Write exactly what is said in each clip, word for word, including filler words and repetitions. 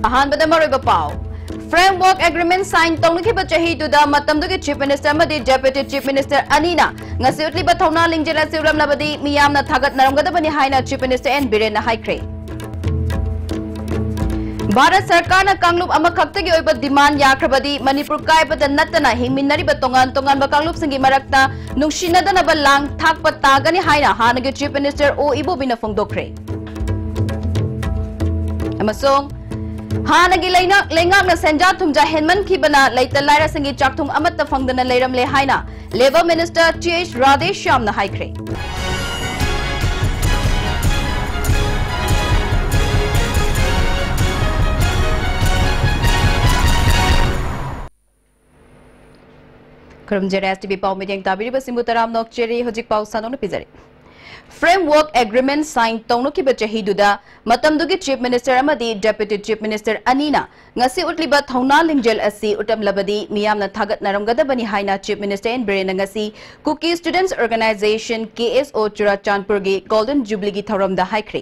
ꯑꯍꯥꯟꯕꯗ ꯃꯔꯨꯑꯣꯏꯕ ꯄꯥꯎ꯫ Framework Agreement sign ꯇꯧꯅꯈꯤꯕ ꯆꯍꯤꯗꯨꯗ ꯃꯇꯝꯗꯨꯒꯤ Chief Minister ꯑꯃꯗꯤ Deputy Chief Minister ꯑꯅꯤꯅ ꯉꯁꯤ ꯎꯠꯂꯤꯕ ꯊꯧꯅꯥ ꯂꯤꯡꯖꯦꯜ ꯑꯁꯤ ꯎꯠꯂꯝꯂꯕꯗꯤ ꯃꯤꯌꯥꯝꯅ ꯊꯥꯒꯠꯅꯔꯝꯒꯗꯕꯅꯤ ꯍꯥꯏꯅ Chief Minister ꯑꯦꯟ ꯕꯤꯔꯦꯟꯅ ꯍꯥꯏꯈ꯭ꯔꯦ꯫ ꯚꯥꯔꯠ ꯁꯔꯀꯥꯔꯅ ꯀꯥꯡꯂꯨꯞ ꯑꯃꯈꯛꯇꯒꯤ ꯑꯣꯏꯕ demand ꯌꯥꯈ꯭ꯔꯕꯗꯤ ꯃꯅꯤꯄꯨꯔ ꯀꯥꯏꯕꯗ ꯅꯠꯇꯅ ꯍꯤꯡꯃꯤꯟꯅꯔꯤꯕ ꯇꯣꯉꯥꯟ ꯇꯣꯉꯥꯟꯕ ꯀꯥꯡꯂꯨꯞꯁꯤꯡꯒꯤ ꯃꯔꯛꯇ ꯅꯨꯡꯁꯤꯅꯗꯅꯕ ꯂꯥꯡ ꯊꯥꯛꯄ ꯇꯥꯒꯅꯤ ꯍꯥꯏꯅ ꯍꯥꯟꯅꯒꯤ Chief Minister ꯑꯣ ꯏꯕꯣꯕꯤꯅ ꯐꯣꯡꯗꯣꯛꯈ꯭ꯔꯦ꯫ ꯑꯃꯁꯨꯡ ꯍꯥꯟꯅꯒꯤ ꯂꯩꯉꯥꯛ-, ꯂꯩꯉꯥꯛꯅ ꯁꯦꯟꯖꯥ ꯊꯨꯝꯖꯥ ꯍꯦꯟꯃꯟꯈꯤꯕꯅ ꯂꯩꯇ ꯂꯥꯏꯔꯁꯤꯡꯒꯤ ꯆꯥꯛꯊꯨꯡ ꯑꯃꯠꯇ ꯐꯪꯗꯅ ꯂꯩꯔꯝꯂꯦ ꯍꯥꯏꯅ Labour Minister ꯇꯤ ꯑꯩꯆ ꯔꯥꯙꯦꯁ꯭ꯌꯥꯝꯅ ꯍꯥꯏꯈ꯭ꯔꯦ꯫ ꯈꯨꯔꯨꯝꯖꯔꯤ, ꯑꯦꯁ ꯇꯤ ꯚꯤ ꯄꯥꯎ ꯃꯤꯠꯌꯦꯡ ꯇꯥꯕꯤꯔꯤꯕꯁꯤꯡꯕꯨ ꯇꯔꯥꯝꯅ ꯑꯣꯛꯆꯔꯤ꯫ ꯍꯧꯖꯤꯛ ꯄꯥꯎ ꯁꯟꯗꯣꯛꯅ ꯄꯤꯖꯔꯤ꯫ Framework Agreement sign ꯇꯧꯅꯈꯤꯕ ꯆꯍꯤꯗꯨꯗ ꯃꯇꯝꯗꯨꯒꯤ Chief Minister ꯑꯃꯗꯤ Deputy Chief Minister ꯑꯅꯤꯅ ꯉꯁꯤ ꯎꯠꯂꯤꯕ ꯊꯧꯅꯥ ꯂꯤꯡꯖꯦꯜ ꯑꯁꯤ ꯎꯠꯂꯝꯂꯕꯗꯤ ꯃꯤꯌꯥꯝꯅ ꯊꯥꯒꯠꯅꯔꯝꯒꯗꯕꯅꯤ ꯍꯥꯏꯅ Chief Minister ꯑꯦꯟ ꯕꯤꯔꯦꯟꯅ ꯉꯁꯤ Kuki Students Organisation, ꯀꯦ ꯑꯦꯁ ꯑꯣ, ꯆꯨꯔꯥꯆꯥꯟꯄꯨꯔꯒꯤ Golden Jubilee ꯒꯤ ꯊꯧꯔꯝꯗ ꯍꯥꯏꯈ꯭ꯔꯦ꯫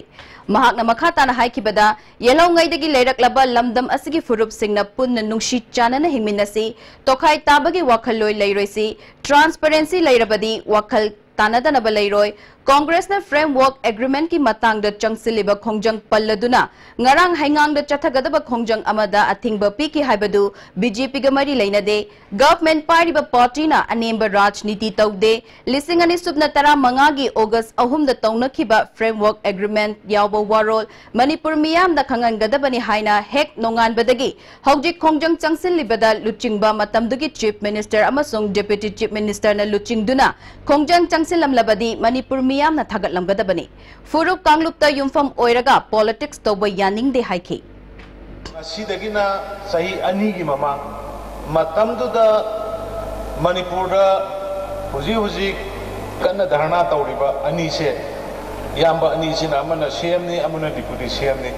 ꯃꯍꯥꯛꯅ ꯃꯈꯥ ꯇꯥꯅ ꯍꯥꯏꯈꯤꯕꯗ, ꯌꯦꯜꯍꯧꯉꯩꯗꯒꯤ ꯂꯩꯔꯛꯂꯕ ꯂꯝꯗꯝ ꯑꯁꯤꯒꯤ ꯐꯨꯔꯨꯞꯁꯤꯡꯅ ꯄꯨꯟꯅ ꯅꯨꯡꯁꯤ ꯆꯥꯟꯅꯅ ꯍꯤꯡꯃꯤꯟꯅꯁꯤ, ꯇꯣꯈꯥꯏ ꯇꯥꯕꯒꯤ ꯋꯥꯈꯜꯂꯣꯏ ꯂꯩꯔꯣꯏꯁꯤ, transparency ꯂꯩꯔꯕꯗꯤ ꯋꯥꯈꯜ ꯇꯥꯅꯗꯅꯕ ꯂꯩꯔꯣꯏ꯫ Congress ꯅ Framework Agreement ꯀꯤ ꯃꯇꯥꯡꯗ ꯆꯪꯁꯤꯜꯂꯤꯕ ꯈꯣꯡꯖꯪ ꯄꯜꯂꯗꯨꯅ ꯉꯔꯥꯡ ꯍꯩꯉꯥꯡꯗ ꯆꯠꯊꯒꯗꯕ ꯈꯣꯡꯖꯪ ꯑꯃꯗ ꯑꯊꯤꯡꯕ ꯄꯤꯈꯤ ꯍꯥꯏꯕꯗꯨ ꯕꯤ ꯖꯦ ꯄꯤ ꯒ ꯃꯔꯤ ꯂꯩꯅꯗꯦ꯫ Government ꯄꯥꯏꯔꯤꯕ party ꯅ ꯑꯅꯦꯝꯕ ꯔꯥꯖꯅꯤꯇꯤ ꯇꯧꯗꯦ꯫ ꯂꯤꯁꯤꯡ ꯑꯅꯤ ꯁꯨꯞꯅ ꯇꯔꯥ ꯃꯉꯥꯒꯤ August ꯑꯍꯨꯝꯗ ꯇꯧꯅꯈꯤꯕ Framework Agreement ꯌꯥꯎꯕ ꯋꯥꯔꯣꯜ ꯃꯅꯤꯄꯨꯔ ꯃꯤꯌꯥꯝꯗ ꯈꯪꯍꯟꯒꯗꯕꯅꯤ ꯍꯥꯏꯅ ꯍꯦꯛ ꯅꯣꯡꯉꯥꯟꯕꯗꯒꯤ ꯍꯧꯖꯤꯛ ꯈꯣꯡꯖꯪ ꯆꯪꯁꯤꯜꯂꯤꯕꯗ ꯂꯨꯆꯤꯡꯕ ꯃꯇꯝꯗꯨꯒꯤ Chief Minister ꯑꯃꯁꯨꯡ Deputy Chief Minister ꯅ ꯂꯨꯆꯤꯡꯗꯨꯅ ꯈꯣꯡꯖꯪ ꯆꯪꯁꯤꯜꯂꯝꯂꯕꯗꯤ ꯃꯅꯤꯄꯨꯔ ꯃꯤꯌꯥꯝꯅ ꯊꯥꯒꯠꯂꯝꯒꯗꯕꯅꯤ꯫ ꯐꯨꯔꯨꯞ ꯀꯥꯡꯂꯨꯞꯇ ꯌꯨꯝꯐꯝ ꯑꯣꯏꯔꯒ politics ꯇꯧꯕ ꯌꯥꯅꯤꯡꯗꯦ ꯍꯥꯏꯈꯤ꯫ ꯉꯁꯤꯗꯒꯤꯅ ꯆꯍꯤ ꯑꯅꯤꯒꯤ ꯃꯃꯥꯡ, ꯃꯇꯝꯗꯨꯗ ꯃꯅꯤꯄꯨꯔꯗ ꯍꯧꯖꯤꯛ ꯍꯧꯖꯤꯛ ꯀꯟꯅ ꯙꯔꯅꯥ ꯇꯧꯔꯤꯕ ꯑꯅꯤꯁꯦ, ꯏꯌꯥꯝꯕ ꯑꯅꯤꯁꯤꯅ ꯑꯃꯅ ꯁꯤ ꯑꯦꯝꯅꯤ, ꯑꯃꯅ Deputy ꯁꯤ ꯑꯦꯝꯅꯤ꯫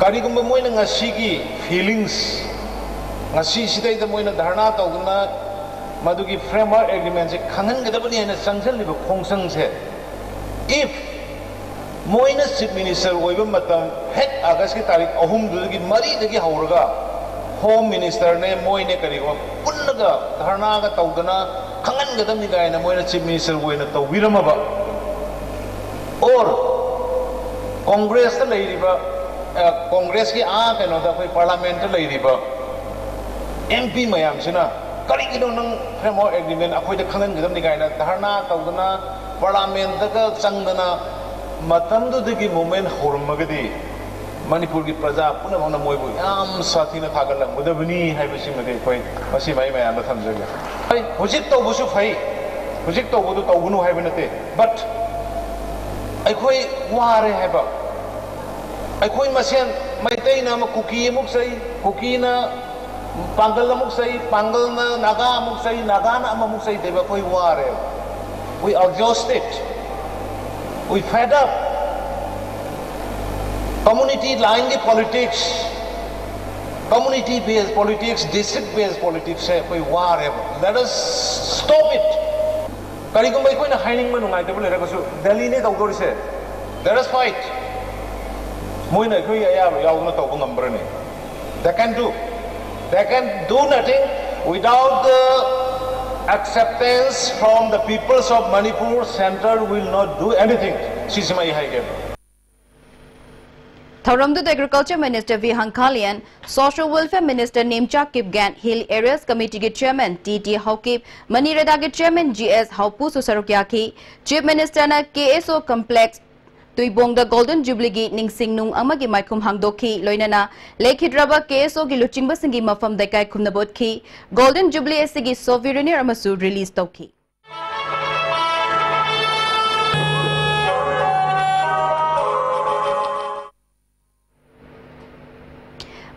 ꯀꯔꯤꯒꯨꯝꯕ ꯃꯣꯏꯅ ꯉꯁꯤꯒꯤ feelings, ꯉꯁꯤ ꯁꯤꯗꯩꯗ ꯃꯣꯏꯅ ꯙꯔꯅꯥ ꯇꯧꯗꯨꯅ ꯃꯗꯨꯒꯤ Framework Agreement ꯁꯦ ꯈꯪꯍꯟꯒꯗꯕꯅꯤ ꯍꯥꯏꯅ ꯆꯪꯁꯤꯜꯂꯤꯕ ꯈꯣꯡꯖꯪꯁꯦ, if ꯃꯣꯏꯅ ꯆꯤꯐ ꯃꯤꯅꯤꯁꯇꯔ ꯑꯣꯏꯕ ꯃꯇꯝ, ꯍꯦꯛ ꯑꯥꯒꯁꯀꯤ ꯇꯥꯔꯤꯛ ꯑꯍꯨꯝꯗꯨꯗꯒꯤ ꯃꯔꯤꯗꯒꯤ ꯍꯧꯔꯒ ꯍꯣꯝ ꯃꯤꯅꯤꯁꯇꯔꯅꯦ, ꯃꯣꯏꯅꯦ, ꯀꯔꯤꯒꯨꯝꯕ ꯄꯨꯜꯂꯒ ꯙꯔꯅꯥꯒ ꯇꯧꯗꯅ ꯈꯪꯍꯟꯒꯗꯕꯅꯤ ꯀꯥꯏꯅ ꯃꯣꯏꯅ ꯆꯤꯐ ꯃꯤꯅꯤꯁꯇꯔ ꯑꯣꯏꯅ ꯇꯧꯕꯤꯔꯝꯃꯕ, ꯑꯣꯔ ꯀꯣꯡꯒ꯭ꯔꯦꯁꯇ ꯂꯩꯔꯤꯕ, ꯑ, ꯀꯣꯡꯒ꯭ꯔꯦꯁꯀꯤ ꯑꯥ ꯀꯩꯅꯣꯗ, ꯑꯩꯈꯣꯏ ꯄꯥꯔꯂꯥꯃꯦꯟꯇ ꯂꯩꯔꯤꯕ ꯑꯦꯝ ꯄꯤ ꯃꯌꯥꯝꯁꯤꯅ, "ꯀꯔꯤꯒꯤꯅꯣ ꯅꯪ ꯐ꯭ꯔꯦꯝꯋꯥꯔꯛ ꯑꯦꯒ꯭ꯔꯤꯃꯦꯟ ꯑꯩꯈꯣꯏꯗ ꯈꯪꯍꯟꯒꯗꯕꯅꯤ" ꯀꯥꯏꯅ ꯙꯔꯅꯥ ꯇꯧꯗꯅ, ꯄꯥꯔꯂꯥꯃꯦꯟꯇꯒ ꯆꯪꯗꯅ, ꯃꯇꯝꯗꯨꯗꯒꯤ ꯃꯨꯚꯃꯦꯟ ꯍꯧꯔꯝꯃꯒꯗꯤ ꯃꯅꯤꯄꯨꯔꯒꯤ ꯄ꯭ꯔꯖꯥ ꯄꯨꯝꯅꯃꯛꯅ ꯃꯣꯏꯕꯨ ꯌꯥꯝ ꯁꯥꯊꯤꯅ ꯊꯥꯒꯠꯂꯝꯒꯗꯕꯅꯤ ꯍꯥꯏꯕꯁꯤꯃꯗꯤ ꯑꯩꯈꯣꯏ ꯉꯁꯤ ꯑꯩ ꯃꯌꯥꯝꯗ ꯊꯝꯖꯒꯦ꯫ ꯍꯣꯏ, ꯍꯧꯖꯤꯛ ꯇꯧꯕꯁꯨ ꯐꯩ, ꯍꯧꯖꯤꯛ ꯇꯧꯕꯗꯨ ꯇꯧꯒꯅꯨ ꯍꯥꯏꯕ ꯅꯠꯇꯦ, ꯕꯠ ꯑꯩꯈꯣꯏ ꯋꯥꯔꯦ ꯍꯥꯏꯕ꯫ ꯑꯩꯈꯣꯏ ꯃꯁꯦꯟ, ꯃꯩꯇꯩꯅ ꯑꯃ ꯀꯨꯀꯤ ꯑꯃꯨꯛ ꯆꯩ, ꯀꯨꯀꯤꯅ ꯄꯥꯡꯒꯜ ꯑꯃꯨꯛ ꯆꯩ, ꯄꯥꯡꯒꯜꯅ ꯅꯥꯒꯥ ꯑꯃꯨꯛ ꯆꯩ, ꯅꯥꯒꯥꯅ ꯑꯃꯃꯨꯛ ꯆꯩ ꯇꯧꯕ, ꯑꯩꯈꯣꯏ ꯋꯥꯔꯦ꯫ We are exhausted. We fed up. Community line ꯒꯤ politics, community based politics, district based politics ꯁꯦ ꯑꯩꯈꯣꯏ ꯋꯥꯔꯦꯕ꯫ Let us stop it. ꯀꯔꯤꯒꯨꯝꯕ ꯑꯩꯈꯣꯏꯅ ꯍꯥꯏꯅꯤꯡꯕ ꯅꯨꯡꯉꯥꯏꯇꯕ ꯂꯩꯔꯒꯁꯨ ꯗꯦꯜꯂꯤꯅꯦ ꯇꯧꯗꯣꯔꯤꯁꯦ꯫ Let us fight. ꯃꯣꯏꯅ ꯑꯩꯈꯣꯏꯒꯤ ꯑꯌꯥꯕ ꯌꯥꯎꯗꯅ ꯇꯧꯕ ꯉꯝꯕ꯭ꯔꯅꯦ? They can do. They can do nothing without the acceptance from the peoples of Manipur. Centre will not do anything. ꯁꯤꯁꯤꯃ ꯑꯩ ꯍꯥꯏꯒꯦ꯫ ꯊꯧꯔꯝꯗꯨꯗ Agriculture Minister V Hangkhalian, Social Welfare Minister Nemcha Kipgen, Hill Areas Committee ꯒꯤ Chairman T T Haokip, ꯃꯅꯤꯔꯦꯗꯥꯒꯤ Chairman G S ꯍꯥꯎꯄꯨꯁꯨ ꯁꯔꯨꯛ ꯌꯥꯈꯤ꯫ Chief Minister ꯅ K S O Complex ꯇꯨꯏꯕꯣꯡꯗ Golden Jubilee ꯒꯤ ꯅꯤꯡꯁꯤꯡ ꯅꯨꯡ ꯑꯃꯒꯤ ꯃꯥꯏꯈꯨꯝ ꯍꯥꯡꯗꯣꯛꯈꯤ, ꯂꯣꯏꯅꯅ ꯂꯩꯈꯤꯗ꯭ꯔꯕ K S O ꯒꯤ ꯂꯨꯆꯤꯡꯕꯁꯤꯡꯒꯤ ꯃꯐꯝꯗ ꯏꯀꯥꯏ ꯈꯨꯝꯅꯕ ꯎꯠꯈꯤ꯫ Golden Jubilee ꯑꯁꯤꯒꯤ souvenir ꯑꯃꯁꯨ release ꯇꯧꯈꯤ꯫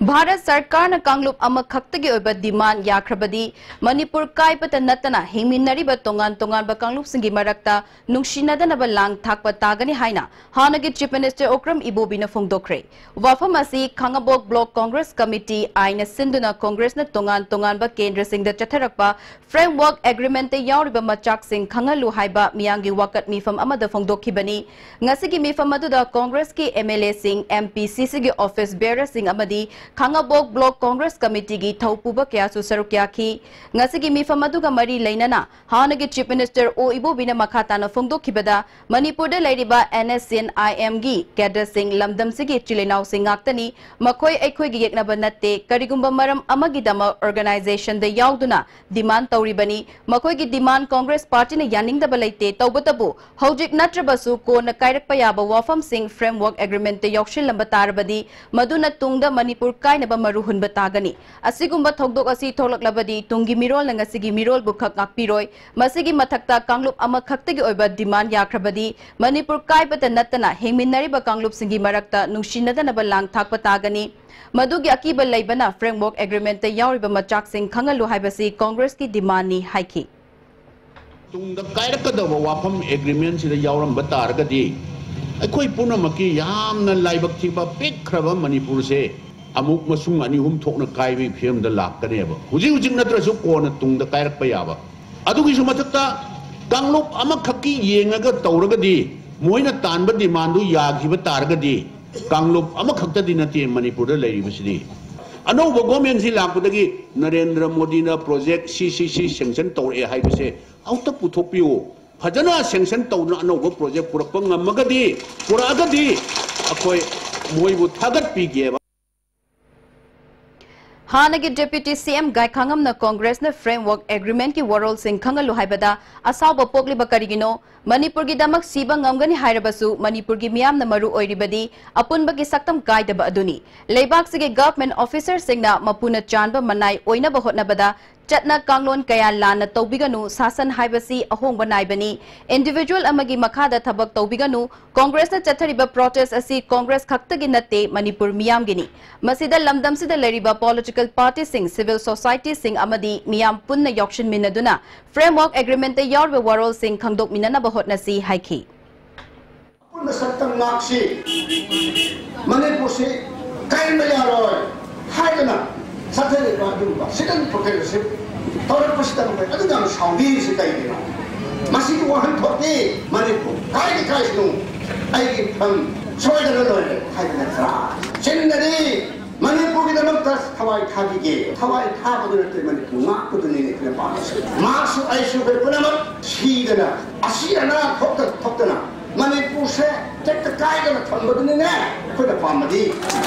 ꯚꯥꯔꯠ ꯁꯔꯀꯥꯔꯅ ꯀꯥꯡꯂꯨꯞ ꯑꯃꯈꯛꯇꯒꯤ ꯑꯣꯏꯕ ꯗꯤꯃꯥꯟ ꯌꯥꯈ꯭ꯔꯕꯗꯤ ꯃꯅꯤꯄꯨꯔ ꯀꯥꯏꯕꯇ ꯅꯠꯇꯅ ꯍꯤꯡꯃꯤꯟꯅꯔꯤꯕ ꯇꯣꯉꯥꯟ ꯇꯣꯉꯥꯟꯕ ꯀꯥꯡꯂꯨꯞꯁꯤꯡꯒꯤ ꯃꯔꯛꯇ ꯅꯨꯡꯁꯤꯅꯗꯅꯕ ꯂꯥꯡ ꯊꯥꯛꯄ ꯇꯥꯒꯅꯤ ꯍꯥꯏꯅ ꯍꯥꯟꯅꯒꯤ Chief Minister ꯑꯣꯀ꯭ꯔꯝ ꯏꯕꯣꯕꯤꯅ ꯐꯣꯡꯗꯣꯛꯈ꯭ꯔꯦ꯫ ꯋꯥꯐꯝ ꯑꯁꯤ ꯈꯥꯉꯕꯣꯛ Block Congress Committee ꯑꯥꯏꯅ ꯁꯤꯟꯗꯨꯅ Congressꯅ ꯇꯣꯉꯥꯟ ꯇꯣꯉꯥꯟꯕ ꯀꯦꯟꯗ꯭ꯔꯁꯤꯡꯗ ꯆꯠꯊꯔꯛꯄ Framework Agreementꯇ ꯌꯥꯎꯔꯤꯕ ꯃꯆꯥꯛꯁꯤꯡ ꯈꯪꯍꯜꯂꯨ ꯍꯥꯏꯕ ꯃꯤꯌꯥꯝꯒꯤ ꯋꯥꯀꯠ ꯃꯤꯐꯝ ꯑꯃꯗ ꯐꯣꯡꯗꯣꯛꯈꯤꯕꯅꯤ꯫ ꯉꯁꯤꯒꯤ ꯃꯤꯐꯝ ꯑꯗꯨꯗ Congressꯀꯤ MLAꯁꯤꯡ, MPCCꯒꯤ office bearerꯁꯤꯡ ꯑꯃꯗꯤ ꯈꯥꯉꯕꯣꯛ Block Congress Committeeꯒꯤ ꯊꯧꯄꯨꯕ ꯀꯌꯥꯁꯨ ꯁꯔꯨꯛ ꯌꯥꯈꯤ꯫ ꯉꯁꯤꯒꯤ ꯃꯤꯐꯝ ꯑꯗꯨꯒ ꯃꯔꯤ ꯂꯩꯅꯅ ꯍꯥꯟꯅꯒꯤ Chief Minister ꯑꯣ ꯏꯕꯣꯕꯤꯅ ꯃꯈꯥ ꯇꯥꯅ ꯐꯣꯡꯗꯣꯛꯈꯤꯕꯗ, ꯃꯅꯤꯄꯨꯔꯗ ꯂꯩꯔꯤꯕ NSCN-IMꯒꯤ cadreꯁꯤꯡ ꯂꯝꯗꯝꯁꯤꯒꯤ ꯏꯆꯤꯜ ꯏꯅꯥꯎꯁꯤꯡ ꯉꯥꯛꯇꯅꯤ꯫ ꯃꯈꯣꯏ ꯑꯩꯈꯣꯏꯒꯤ ꯌꯦꯛꯅꯕ ꯅꯠꯇꯦ꯫ ꯀꯔꯤꯒꯨꯝꯕ ꯃꯔꯝ ꯑꯃꯒꯤꯗꯃꯛ organizationꯗ ꯌꯥꯎꯗꯨꯅ demand ꯇꯧꯔꯤꯕꯅꯤ꯫ ꯃꯈꯣꯏꯒꯤ demand Congress Partyꯅ ꯌꯥꯅꯤꯡꯗꯕ ꯂꯩꯇꯦ꯫ ꯇꯧꯕꯇꯕꯨ ꯍꯧꯖꯤꯛ ꯅꯠꯇ꯭ꯔꯕꯁꯨ ꯀꯣꯟꯅ ꯀꯥꯏꯔꯛꯄ ꯌꯥꯕ ꯋꯥꯐꯝꯁꯤꯡ Framework Agreementꯇ ꯌꯥꯎꯁꯤꯜꯂꯝꯕ ꯇꯥꯔꯕꯗꯤ ꯃꯗꯨꯅ ꯇꯨꯡꯗ ꯃꯅꯤꯄꯨꯔ ꯀꯥꯏꯅꯕ ꯃꯔꯨ ꯍꯨꯟꯕ ꯇꯥꯒꯅꯤ꯫ ꯑꯁꯤꯒꯨꯝꯕ ꯊꯧꯗꯣꯛ ꯑꯁꯤ ꯊꯣꯛꯂꯛꯂꯕꯗꯤ ꯇꯨꯡꯒꯤ ꯃꯤꯔꯣꯜꯅ ꯉꯁꯤꯒꯤ ꯃꯤꯔꯣꯜꯕꯨ ꯈꯛ ꯉꯥꯛꯄꯤꯔꯣꯏ꯫ ꯃꯁꯤꯒꯤ ꯃꯊꯛꯇ ꯀꯥꯡꯂꯨꯞ ꯑꯃꯈꯛꯇꯒꯤ ꯑꯣꯏꯕ demand ꯌꯥꯈ꯭ꯔꯕꯗꯤ ꯃꯅꯤꯄꯨꯔ ꯀꯥꯏꯕꯇ ꯅꯠꯇꯅ ꯍꯤꯡꯃꯤꯟꯅꯔꯤꯕ ꯀꯥꯡꯂꯨꯞꯁꯤꯡꯒꯤ ꯃꯔꯛꯇ ꯅꯨꯡꯁꯤꯅꯗꯅꯕ ꯂꯥꯡ ꯊꯥꯛꯄ ꯇꯥꯒꯅꯤ꯫ ꯃꯗꯨꯒꯤ ꯑꯀꯤꯕ ꯂꯩꯕꯅ Framework Agreementꯇ ꯌꯥꯎꯔꯤꯕ ꯃꯆꯥꯛꯁꯤꯡ ꯈꯪꯍꯜꯂꯨ ꯍꯥꯏꯕꯁꯤ Congressꯀꯤ demandꯅꯤ ꯍꯥꯏꯈꯤ꯫ ꯇꯨꯡꯗ ꯀꯥꯏꯔꯛꯀꯗꯕ ꯋꯥꯐꯝ agreementꯁꯤꯗ ꯌꯥꯎꯔꯝꯕ ꯇꯥꯔꯒꯗꯤ ꯑꯩꯈꯣꯏ ꯄꯨꯝꯅꯃꯛꯀꯤ ꯌꯥꯝꯅ ꯂꯥꯏꯕꯛ ꯊꯤꯕ ꯄꯤꯛꯈ꯭ꯔꯕ ꯃꯅꯤꯄꯨꯔꯁꯦ ꯑꯃꯨꯛ ꯃꯁꯨꯡ ꯑꯅꯤ ꯑꯍꯨꯝ ꯊꯣꯛꯅ ꯀꯥꯏꯕꯒꯤ ꯐꯤꯕꯝꯗ ꯂꯥꯛꯀꯅꯦꯕ꯫ ꯍꯧꯖꯤꯛ ꯍꯧꯖꯤꯛ ꯅꯠꯇ꯭ꯔꯁꯨ ꯀꯣꯟꯅ ꯇꯨꯡꯗ ꯀꯥꯏꯔꯛꯄ ꯌꯥꯕ꯫ ꯑꯗꯨꯒꯤꯁꯨ ꯃꯊꯛꯇ ꯀꯥꯡꯂꯨꯞ ꯑꯃꯈꯛꯀꯤ ꯌꯦꯡꯉꯒ ꯇꯧꯔꯒꯗꯤ ꯃꯣꯏꯅ ꯇꯥꯟꯕ demandꯗꯨ ꯌꯥꯈꯤꯕ ꯇꯥꯔꯒꯗꯤ ꯀꯥꯡꯂꯨꯞ ꯑꯃꯈꯛꯇꯗꯤ ꯅꯠꯇꯦ ꯃꯅꯤꯄꯨꯔꯗ ꯂꯩꯔꯤꯕꯁꯤꯗꯤ꯫ ꯑꯅꯧꯕ governmentꯁꯤ ꯂꯥꯛꯄꯗꯒꯤ ꯅꯔꯦꯟꯗ꯭ꯔ ꯃꯣꯗꯤꯅ project ꯁꯤ ꯁꯤ ꯁꯤ sanction ꯇꯧꯔꯛꯑꯦ ꯍꯥꯏꯕꯁꯦ ꯑꯃꯨꯛꯇ ꯄꯨꯊꯣꯛꯄꯤꯌꯨ꯫ ꯐꯖꯅ sanction ꯇꯧꯗꯨꯅ ꯑꯅꯧꯕ project ꯄꯨꯔꯛꯄ ꯉꯝꯃꯒꯗꯤ, ꯄꯨꯔꯛꯑꯒꯗꯤ ꯑꯩꯈꯣꯏ ꯃꯣꯏꯕꯨ ꯊꯥꯒꯠꯄꯤꯒꯦꯕ꯫ ꯍꯥꯟꯅꯒꯤ Deputy CM ꯒꯥꯏꯈꯥꯉꯝꯅ Congressꯅ Framework Agreementꯀꯤ ꯋꯥꯔꯣꯜꯁꯤꯡ ꯈꯪꯍꯜꯂꯨ ꯍꯥꯏꯕꯗ ꯑꯁꯥꯎꯕ ꯄꯣꯛꯂꯤꯕ ꯀꯔꯤꯒꯤꯅꯣ? ꯃꯅꯤꯄꯨꯔꯒꯤꯗꯃꯛ ꯁꯤꯕ ꯉꯝꯒꯅꯤ ꯍꯥꯏꯔꯕꯁꯨ ꯃꯅꯤꯄꯨꯔꯒꯤ ꯃꯤꯌꯥꯝꯅ ꯃꯔꯨ ꯑꯣꯏꯔꯤꯕꯗꯤ ꯑꯄꯨꯟꯕꯒꯤ ꯁꯛꯇꯝ ꯀꯥꯏꯗꯕ ꯑꯗꯨꯅꯤ꯫ ꯂꯩꯕꯥꯛꯁꯤꯒꯤ government officerꯁꯤꯡꯅ ꯃꯄꯨꯅ ꯆꯥꯟꯕ ꯃꯅꯥꯏ ꯑꯣꯏꯅꯕ ꯍꯣꯠꯅꯕꯗ ꯆꯠꯅ ꯀꯥꯡꯂꯣꯟ ꯀꯌꯥ ꯂꯥꯟꯅ ꯇꯧꯕꯤꯒꯅꯨ, ꯁꯥꯁꯟ ꯍꯥꯏꯕꯁꯤ ꯑꯍꯣꯡꯕ ꯅꯥꯏꯕꯅꯤ, individual ꯑꯃꯒꯤ ꯃꯈꯥꯗ ꯊꯕꯛ ꯇꯧꯕꯤꯒꯅꯨ, ꯀꯣꯡꯒ꯭ꯔꯦꯁꯅ ꯆꯠꯊꯔꯤꯕ protest ꯑꯁꯤ ꯀꯣꯡꯒ꯭ꯔꯦꯁ ꯈꯛꯇꯒꯤ ꯅꯠꯇꯦ, ꯃꯅꯤꯄꯨꯔ ꯃꯤꯌꯥꯝꯒꯤꯅꯤ꯫ ꯃꯁꯤꯗ ꯂꯝꯗꯝꯁꯤꯗ ꯂꯩꯔꯤꯕ political partyꯁꯤꯡ, civil societyꯁꯤꯡ ꯑꯃꯗꯤ ꯃꯤꯌꯥꯝ ꯄꯨꯟꯅ ꯌꯥꯎꯁꯤꯟꯃꯤꯟꯅꯗꯨꯅ framework agreementꯇ ꯌꯥꯎꯔꯤꯕ ꯋꯥꯔꯣꯜꯁꯤꯡ ꯈꯪꯗꯣꯛꯃꯤꯟꯅꯅꯕ ꯍꯣꯠꯅꯁꯤ ꯍꯥꯏꯈꯤ꯫ ꯑꯄꯨꯟꯕ ꯁꯛꯇꯝ ꯉꯥꯛꯁꯤ, ꯃꯅꯤꯄꯨꯔꯁꯤ ꯀꯥꯏꯔꯝꯕ ꯌꯥꯔꯣꯏ ꯍꯥꯏꯗꯅ ꯆꯠꯊꯔꯤꯕ ꯑꯗꯨꯒꯨꯝꯕ sit-in protest ꯇꯧꯔꯛꯄꯁꯤꯗ ꯃꯈꯣꯏ ꯑꯗꯨꯛ ꯌꯥꯝ ꯁꯥꯎꯕꯤꯔꯤꯁꯤ ꯀꯩꯒꯤꯅꯣ? ꯃꯁꯤꯒꯤ ꯋꯥꯍꯟꯊꯣꯛꯇꯤ ꯃꯅꯤꯄꯨꯔ ꯀꯥꯏꯗꯤ ꯀꯥꯏꯁꯅꯨ, ꯑꯩꯒꯤ ꯐꯝ ꯁꯣꯏꯗꯅ ꯂꯣꯏꯔꯦ ꯍꯥꯏꯕ ꯅꯠꯇ꯭ꯔꯥ? ꯆꯤꯟꯅꯗꯤ ꯃꯅꯤꯄꯨꯔꯒꯤꯗꯃꯛꯇ ꯊꯋꯥꯏ ꯊꯥꯕꯤꯒꯦ, ꯊꯋꯥꯏ ꯊꯥꯕꯗꯨ ꯅꯠꯇꯦ, ꯃꯅꯤꯄꯨꯔ ꯉꯥꯛꯄꯗꯨꯅꯤꯅꯦ ꯑꯩꯈꯣꯏꯅ ꯄꯥꯝꯃꯤꯁꯦ꯫ ꯃꯥꯁꯨ ꯑꯩꯁꯨ ꯑꯩꯈꯣꯏ ꯄꯨꯝꯅꯃꯛ ꯁꯤꯗꯅ ꯑꯁꯤ ꯑꯅꯥ ꯊꯣꯛꯇ ꯊꯣꯛꯇꯅ ꯃꯅꯤꯄꯨꯔꯁꯦ ꯇꯦꯛꯇ ꯀꯥꯏꯗꯅ ꯊꯝꯕꯗꯨꯅꯤꯅꯦ ꯑꯩꯈꯣꯏꯅ ꯄꯥꯝꯕꯗꯤ꯫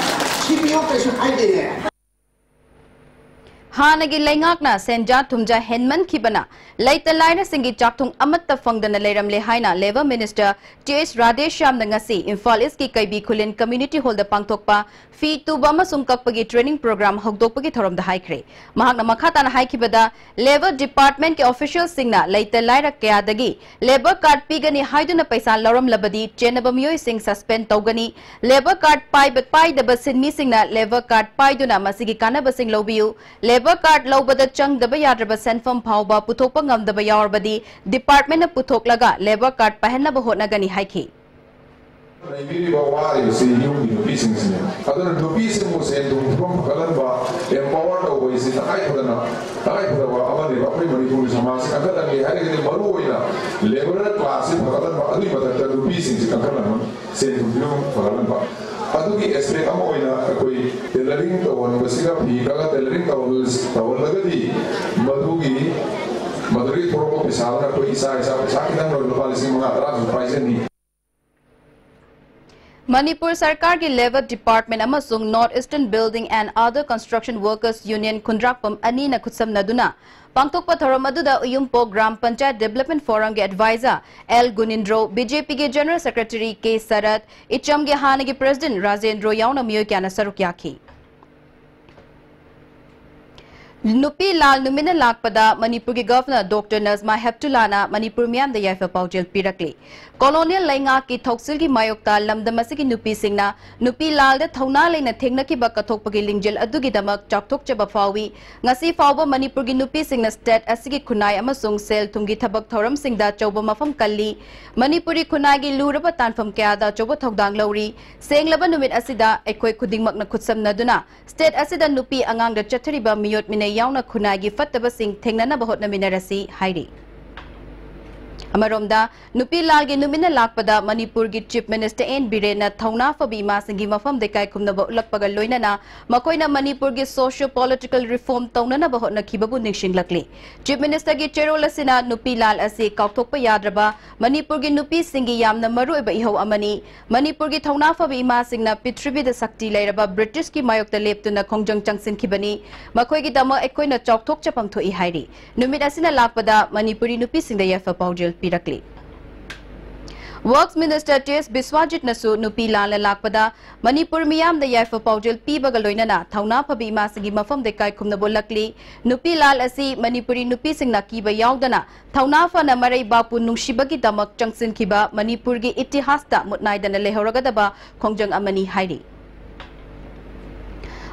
ꯁꯤꯕꯤꯌꯨ ꯀꯩꯁꯨ ꯍꯥꯏꯗꯦꯅꯦ꯫ ꯍꯥꯟꯅꯒꯤ ꯂꯩꯉꯥꯛꯅ ꯁꯦꯟꯖꯥ ꯊꯨꯝꯖꯥ ꯍꯦꯟꯃꯟꯈꯤꯕꯅ ꯂꯩꯇ ꯂꯥꯏꯔꯁꯤꯡꯒꯤ ꯆꯥꯛꯊꯨꯡ ꯑꯃꯠꯇ ꯐꯪꯗꯅ ꯂꯩꯔꯝꯂꯦ ꯍꯥꯏꯅ Labour Minister ꯇꯤ ꯑꯦꯁ ꯔꯥꯙꯦꯁ꯭ꯌꯥꯝꯅ ꯉꯁꯤ ꯏꯝꯐꯥꯜ ꯏꯁꯀꯤ ꯀꯩꯕꯤ ꯈꯨꯂꯦꯟ community hallꯗ ꯄꯥꯡꯊꯣꯛꯄ ꯐꯤ ꯇꯨꯕ ꯑꯃꯁꯨꯡ ꯀꯛꯄꯒꯤ training program ꯍꯧꯗꯣꯛꯄꯒꯤ ꯊꯧꯔꯝꯗ ꯍꯥꯏꯈ꯭ꯔꯦ꯫ ꯃꯍꯥꯛꯅ ꯃꯈꯥ ꯇꯥꯅ ꯍꯥꯏꯈꯤꯕꯗ, Labour Departmentꯀꯤ officialꯁꯤꯡꯅ ꯂꯩꯇ ꯂꯥꯏꯔ ꯀꯌꯥꯗꯒꯤ labour card ꯄꯤꯒꯅꯤ ꯍꯥꯏꯗꯨꯅ ꯄꯩꯁꯥ ꯂꯧꯔꯝꯂꯕꯗꯤ ꯆꯦꯟꯅꯕ ꯃꯤꯑꯣꯏꯁꯤꯡ suspend ꯇꯧꯒꯅꯤ꯫ Labour card ꯄꯥꯏꯕ, ꯄꯥꯏꯗꯕ ꯁꯤꯟꯃꯤꯁꯤꯡꯅ labour card ꯄꯥꯏꯗꯨꯅ ꯃꯁꯤꯒꯤ ꯀꯥꯟꯅꯕꯁꯤꯡ ꯂꯧꯕꯤꯌꯨ꯫ Labour card ꯂꯧꯕꯗ ꯆꯪꯗꯕ ꯌꯥꯗ꯭ꯔꯕ ꯁꯦꯟꯐꯝ ꯐꯥꯎꯕ ꯄꯨꯊꯣꯛꯄ ꯉꯝꯗꯕ ꯌꯥꯎꯔꯕꯗꯤ departmentꯅ ꯄꯨꯊꯣꯛꯂꯒ labour card ꯄꯥꯏꯍꯟꯅꯕ ꯍꯣꯠꯅꯒꯅꯤ ꯍꯥꯏꯈꯤ꯫ ꯂꯩꯕꯤꯔꯤꯕ ꯋꯥꯔꯤꯕꯁꯤ ꯌꯨꯝꯒꯤ ꯅꯨꯄꯤꯁꯤꯡꯁꯤꯅꯤ꯫ ꯑꯗꯨꯅ ꯅꯨꯄꯤꯁꯤꯡꯕꯨ ꯁꯦꯟ ꯊꯨꯝꯒꯤ ꯐꯤꯕꯝ ꯐꯒꯠꯍꯟꯕ, empower ꯇꯧꯕ ꯍꯥꯏꯁꯤ ꯇꯉꯥꯏ ꯐꯗꯅ, ꯇꯉꯥꯏ ꯐꯗꯕ ꯑꯃꯅꯦꯕ꯫ ꯑꯩꯈꯣꯏ ꯃꯅꯤꯄꯨꯔꯒꯤ ꯁꯃꯥꯖꯁꯤ ꯀꯟꯈꯠꯍꯟꯒꯦ ꯍꯥꯏꯔꯒꯗꯤ ꯃꯔꯨ ꯑꯣꯏꯅ labour classꯁꯤ ꯐꯒꯠꯍꯟꯕ, ꯑꯗꯨꯒꯤ ꯃꯊꯛꯇ ꯅꯨꯄꯤꯁꯤꯡꯁꯤ ꯀꯟꯈꯠꯍꯟꯕ, ꯁꯦꯟ ꯊꯨꯝꯒꯤ ꯐꯤꯕꯝ ꯐꯒꯠꯍꯟꯕ꯫ ꯑꯗꯨꯒꯤ aspect ꯑꯃ ꯑꯣꯏꯅ ꯑꯩꯈꯣꯏ tailoring ꯇꯧꯍꯟꯕꯁꯤꯒ ꯐꯤ ꯀꯛꯑꯒ tailoring ꯇꯧꯍꯜ-, ꯇꯧꯍꯜꯂꯒꯗꯤ ꯃꯗꯨꯒꯤ, ꯃꯗꯨꯗꯒꯤ ꯊꯣꯛꯂꯛꯄ ꯄꯩꯁꯥꯗꯨꯅ ꯑꯩꯈꯣꯏ ꯏꯁꯥ ꯏꯁꯥ ꯄꯩꯁꯥ ꯈꯤꯇꯪ ꯑꯣꯏꯔꯁꯨ ꯂꯨꯄꯥ ꯂꯤꯁꯤꯡ ꯃꯉꯥ ꯇꯔꯥꯁꯨ ꯄꯥꯏꯖꯅꯤ꯫ ꯃꯅꯤꯄꯨꯔ ꯁꯔꯀꯥꯔꯒꯤ Labour Department ꯑꯃꯁꯨꯡ North Eastern Building and Other Construction Workers Union ꯈꯨꯟꯗ꯭ꯔꯥꯛꯄꯝ ꯑꯅꯤꯅ ꯈꯨꯠꯁꯝꯅꯗꯨꯅ ꯄꯥꯡꯊꯣꯛꯄ ꯊꯧꯔꯝ ꯑꯗꯨꯗ ꯎꯌꯨꯝꯄꯣꯛ ꯒ꯭ꯔꯥꯝ ꯄꯟꯆꯥꯌꯠ Development Forumꯒꯤ advisor L Gunindro, B J ꯄꯤꯒꯤ General Secretary ꯀꯦ ꯁꯔꯠ, ꯏꯆꯝꯒꯤ ꯍꯥꯟꯅꯒꯤ President ꯔꯥꯖꯦꯟꯗ꯭ꯔꯣ ꯌꯥꯎꯅ ꯃꯤꯑꯣꯏ ꯀꯌꯥꯅ ꯁꯔꯨꯛ ꯌꯥꯈꯤ꯫ ꯅꯨꯄꯤ ꯂꯥꯜ ꯅꯨꯃꯤꯠꯅ ꯂꯥꯛꯄꯗ ꯃꯅꯤꯄꯨꯔꯒꯤ ꯒꯚꯔꯅꯔ ꯗꯣꯛꯇꯔ ꯅꯖꯃꯥ ꯍꯦꯞꯇꯨꯂꯥꯅ ꯃꯅꯤꯄꯨꯔ ꯃꯤꯌꯥꯝꯗ ꯌꯥꯏꯐ ꯄꯥꯎꯖꯦꯜ ꯄꯤꯔꯛꯂꯤ꯫ ꯀꯣꯂꯣꯅꯤꯌꯦꯜ ꯂꯩꯉꯥꯛꯀꯤ ꯊꯧꯁꯤꯜꯒꯤ ꯃꯥꯌꯣꯛꯇ ꯂꯝꯗꯝ ꯑꯁꯤꯒꯤ ꯅꯨꯄꯤꯁꯤꯡꯅ ꯅꯨꯄꯤ ꯂꯥꯜꯗ ꯊꯧꯅꯥ ꯂꯩꯅ ꯊꯦꯡꯅꯈꯤꯕ ꯀꯠꯊꯣꯛꯄꯒꯤ ꯂꯤꯡꯖꯦꯜ ꯑꯗꯨꯒꯤꯗꯃꯛ ꯆꯥꯎꯊꯣꯛꯆꯕ ꯐꯥꯎꯏ꯫ ꯉꯁꯤ ꯐꯥꯎꯕ ꯃꯅꯤꯄꯨꯔꯒꯤ ꯅꯨꯄꯤꯁꯤꯡꯅ ꯁ꯭ꯇꯦꯠ ꯑꯁꯤꯒꯤ ꯈꯨꯟꯅꯥꯏ ꯑꯃꯁꯨꯡ ꯁꯦꯜ ꯊꯨꯝꯒꯤ ꯊꯕꯛ ꯊꯧꯔꯝꯁꯤꯡꯗ ꯑꯆꯧꯕ ꯃꯐꯝ ꯀꯜꯂꯤ꯫ ꯃꯅꯤꯄꯨꯔꯤ ꯈꯨꯟꯅꯥꯏꯒꯤ ꯂꯨꯔꯕ ꯇꯥꯟꯐꯝ ꯀꯌꯥꯗ ꯑꯆꯧꯕ ꯊꯧꯗꯥꯡ ꯂꯧꯔꯤ꯫ ꯁꯦꯡꯂꯕ ꯅꯨꯃꯤꯠ ꯑꯁꯤꯗ ꯑꯩꯈꯣꯏ ꯈꯨꯗꯤꯡꯃꯛꯅ ꯈꯨꯠꯁꯝꯅꯗꯨꯅ ꯁ꯭ꯇꯦꯠ ꯑꯁꯤꯗ ꯅꯨꯄꯤ ꯑꯉꯥꯡꯗ ꯆꯠꯊꯔꯤꯕ ꯃꯤꯑꯣꯠ ꯃꯤꯅꯩ ꯌꯥꯎꯅ ꯈꯨꯟꯅꯥꯏꯒꯤ ꯐꯠꯇꯕꯁꯤꯡ ꯊꯦꯡꯅꯅꯕ ꯍꯣꯠꯅꯃꯤꯟꯅꯔꯁꯤ ꯍꯥꯏꯔꯤ꯫ ꯑꯃꯔꯣꯝꯗ, ꯅꯨꯄꯤ ꯂꯥꯜꯒꯤ ꯅꯨꯃꯤꯠꯅ ꯂꯥꯛꯄꯗ ꯃꯅꯤꯄꯨꯔꯒꯤ ꯆꯤꯐ ꯃꯤꯅꯤꯁꯇꯔ ꯑꯦꯟ ꯕꯤꯔꯦꯟꯅ ꯊꯧꯅꯥ ꯐꯕꯤ ꯏꯃꯥꯁꯤꯡꯒꯤ ꯃꯐꯝꯗ ꯏꯀꯥꯏ ꯈꯨꯝꯅꯕ ꯎꯠꯂꯛꯄꯒ ꯂꯣꯏꯅꯅ ꯃꯈꯣꯏꯅ ꯃꯅꯤꯄꯨꯔꯒꯤ ꯁꯣꯁꯤꯌꯣ ꯄꯣꯂꯤꯇꯤꯀꯦꯜ ꯔꯤꯐꯣꯔꯝ ꯇꯧꯅꯅꯕ ꯍꯣꯠꯅꯈꯤꯕꯕꯨ ꯅꯤꯡꯁꯤꯡꯂꯛꯂꯤ꯫ ꯆꯤꯐ ꯃꯤꯅꯤꯁꯇꯔꯒꯤ ꯆꯦꯔꯣꯜ ꯑꯁꯤꯅ ꯅꯨꯄꯤ ꯂꯥꯜ ꯑꯁꯤ ꯀꯥꯎꯊꯣꯛꯄ ꯌꯥꯗ꯭ꯔꯕ ꯃꯅꯤꯄꯨꯔꯒꯤ ꯅꯨꯄꯤꯁꯤꯡꯒꯤ ꯌꯥꯝꯅ ꯃꯔꯨꯑꯣꯏꯕ ꯏꯍꯧ ꯑꯃꯅꯤ꯫ ꯃꯅꯤꯄꯨꯔꯒꯤ ꯊꯧꯅꯥ ꯐꯕ ꯏꯃꯥꯁꯤꯡꯅ ꯄ꯭ꯔꯤꯊꯤꯕꯤꯗ ꯁꯛꯇꯤ ꯂꯩꯔꯕ ꯕ꯭ꯔꯤꯇꯤꯁꯀꯤ ꯃꯥꯌꯣꯛꯇ ꯂꯦꯞꯇꯨꯅ ꯈꯣꯡꯖꯪ ꯆꯪꯁꯤꯟꯈꯤꯕꯅꯤ꯫ ꯃꯈꯣꯏꯒꯤꯗꯃꯛ ꯑꯩꯈꯣꯏꯅ ꯆꯥꯎꯊꯣꯛꯆꯐꯝ ꯊꯣꯛꯏ ꯍꯥꯏꯔꯤ꯫ ꯅꯨꯃꯤꯠ ꯑꯁꯤꯅ ꯂꯥꯛꯄꯗ ꯃꯅꯤꯄꯨꯔꯤ ꯅꯨꯄꯤꯁꯤꯡꯗ ꯌꯥꯏꯐ ꯄꯥꯎꯖꯦꯜ ꯄꯤꯔꯛꯂꯤ꯫ ꯋꯔꯛꯁ ꯃꯤꯅꯤꯁꯇꯔ ꯇꯤ ꯑꯦꯁ ꯕꯤꯁ꯭ꯋꯥꯖꯤꯠꯅꯁꯨ ꯅꯨꯄꯤ ꯂꯥꯜꯅ ꯂꯥꯛꯄꯗ ꯃꯅꯤꯄꯨꯔ ꯃꯤꯌꯥꯝꯗ ꯌꯥꯏꯐ ꯄꯥꯎꯖꯦꯜ ꯄꯤꯕꯒ ꯂꯣꯏꯅꯅ ꯊꯧꯅꯥ ꯐꯕꯤ ꯏꯃꯥꯁꯤꯡꯒꯤ ꯃꯐꯝꯗ ꯏꯀꯥꯏ ꯈꯨꯝꯅꯕ ꯎꯠꯂꯛꯂꯤ꯫ ꯅꯨꯄꯤ ꯂꯥꯜ ꯑꯁꯤ ꯃꯅꯤꯄꯨꯔꯤ ꯅꯨꯄꯤꯁꯤꯡꯅ ꯑꯀꯤꯕ ꯌꯥꯎꯗꯅ ꯊꯧꯅꯥ ꯐꯅ ꯃꯔꯩꯕꯥꯛꯄꯨ ꯅꯨꯡꯁꯤꯕꯒꯤꯗꯃꯛ ꯆꯪꯁꯤꯟꯈꯤꯕ ꯃꯅꯤꯄꯨꯔꯒꯤ ꯏꯇꯤꯍꯥꯁꯇ ꯃꯨꯠꯅꯥꯏꯗꯅ ꯂꯩꯍꯧꯔꯒꯗꯕ ꯈꯣꯡꯖꯪ ꯑꯃꯅꯤ ꯍꯥꯏꯔꯤ꯫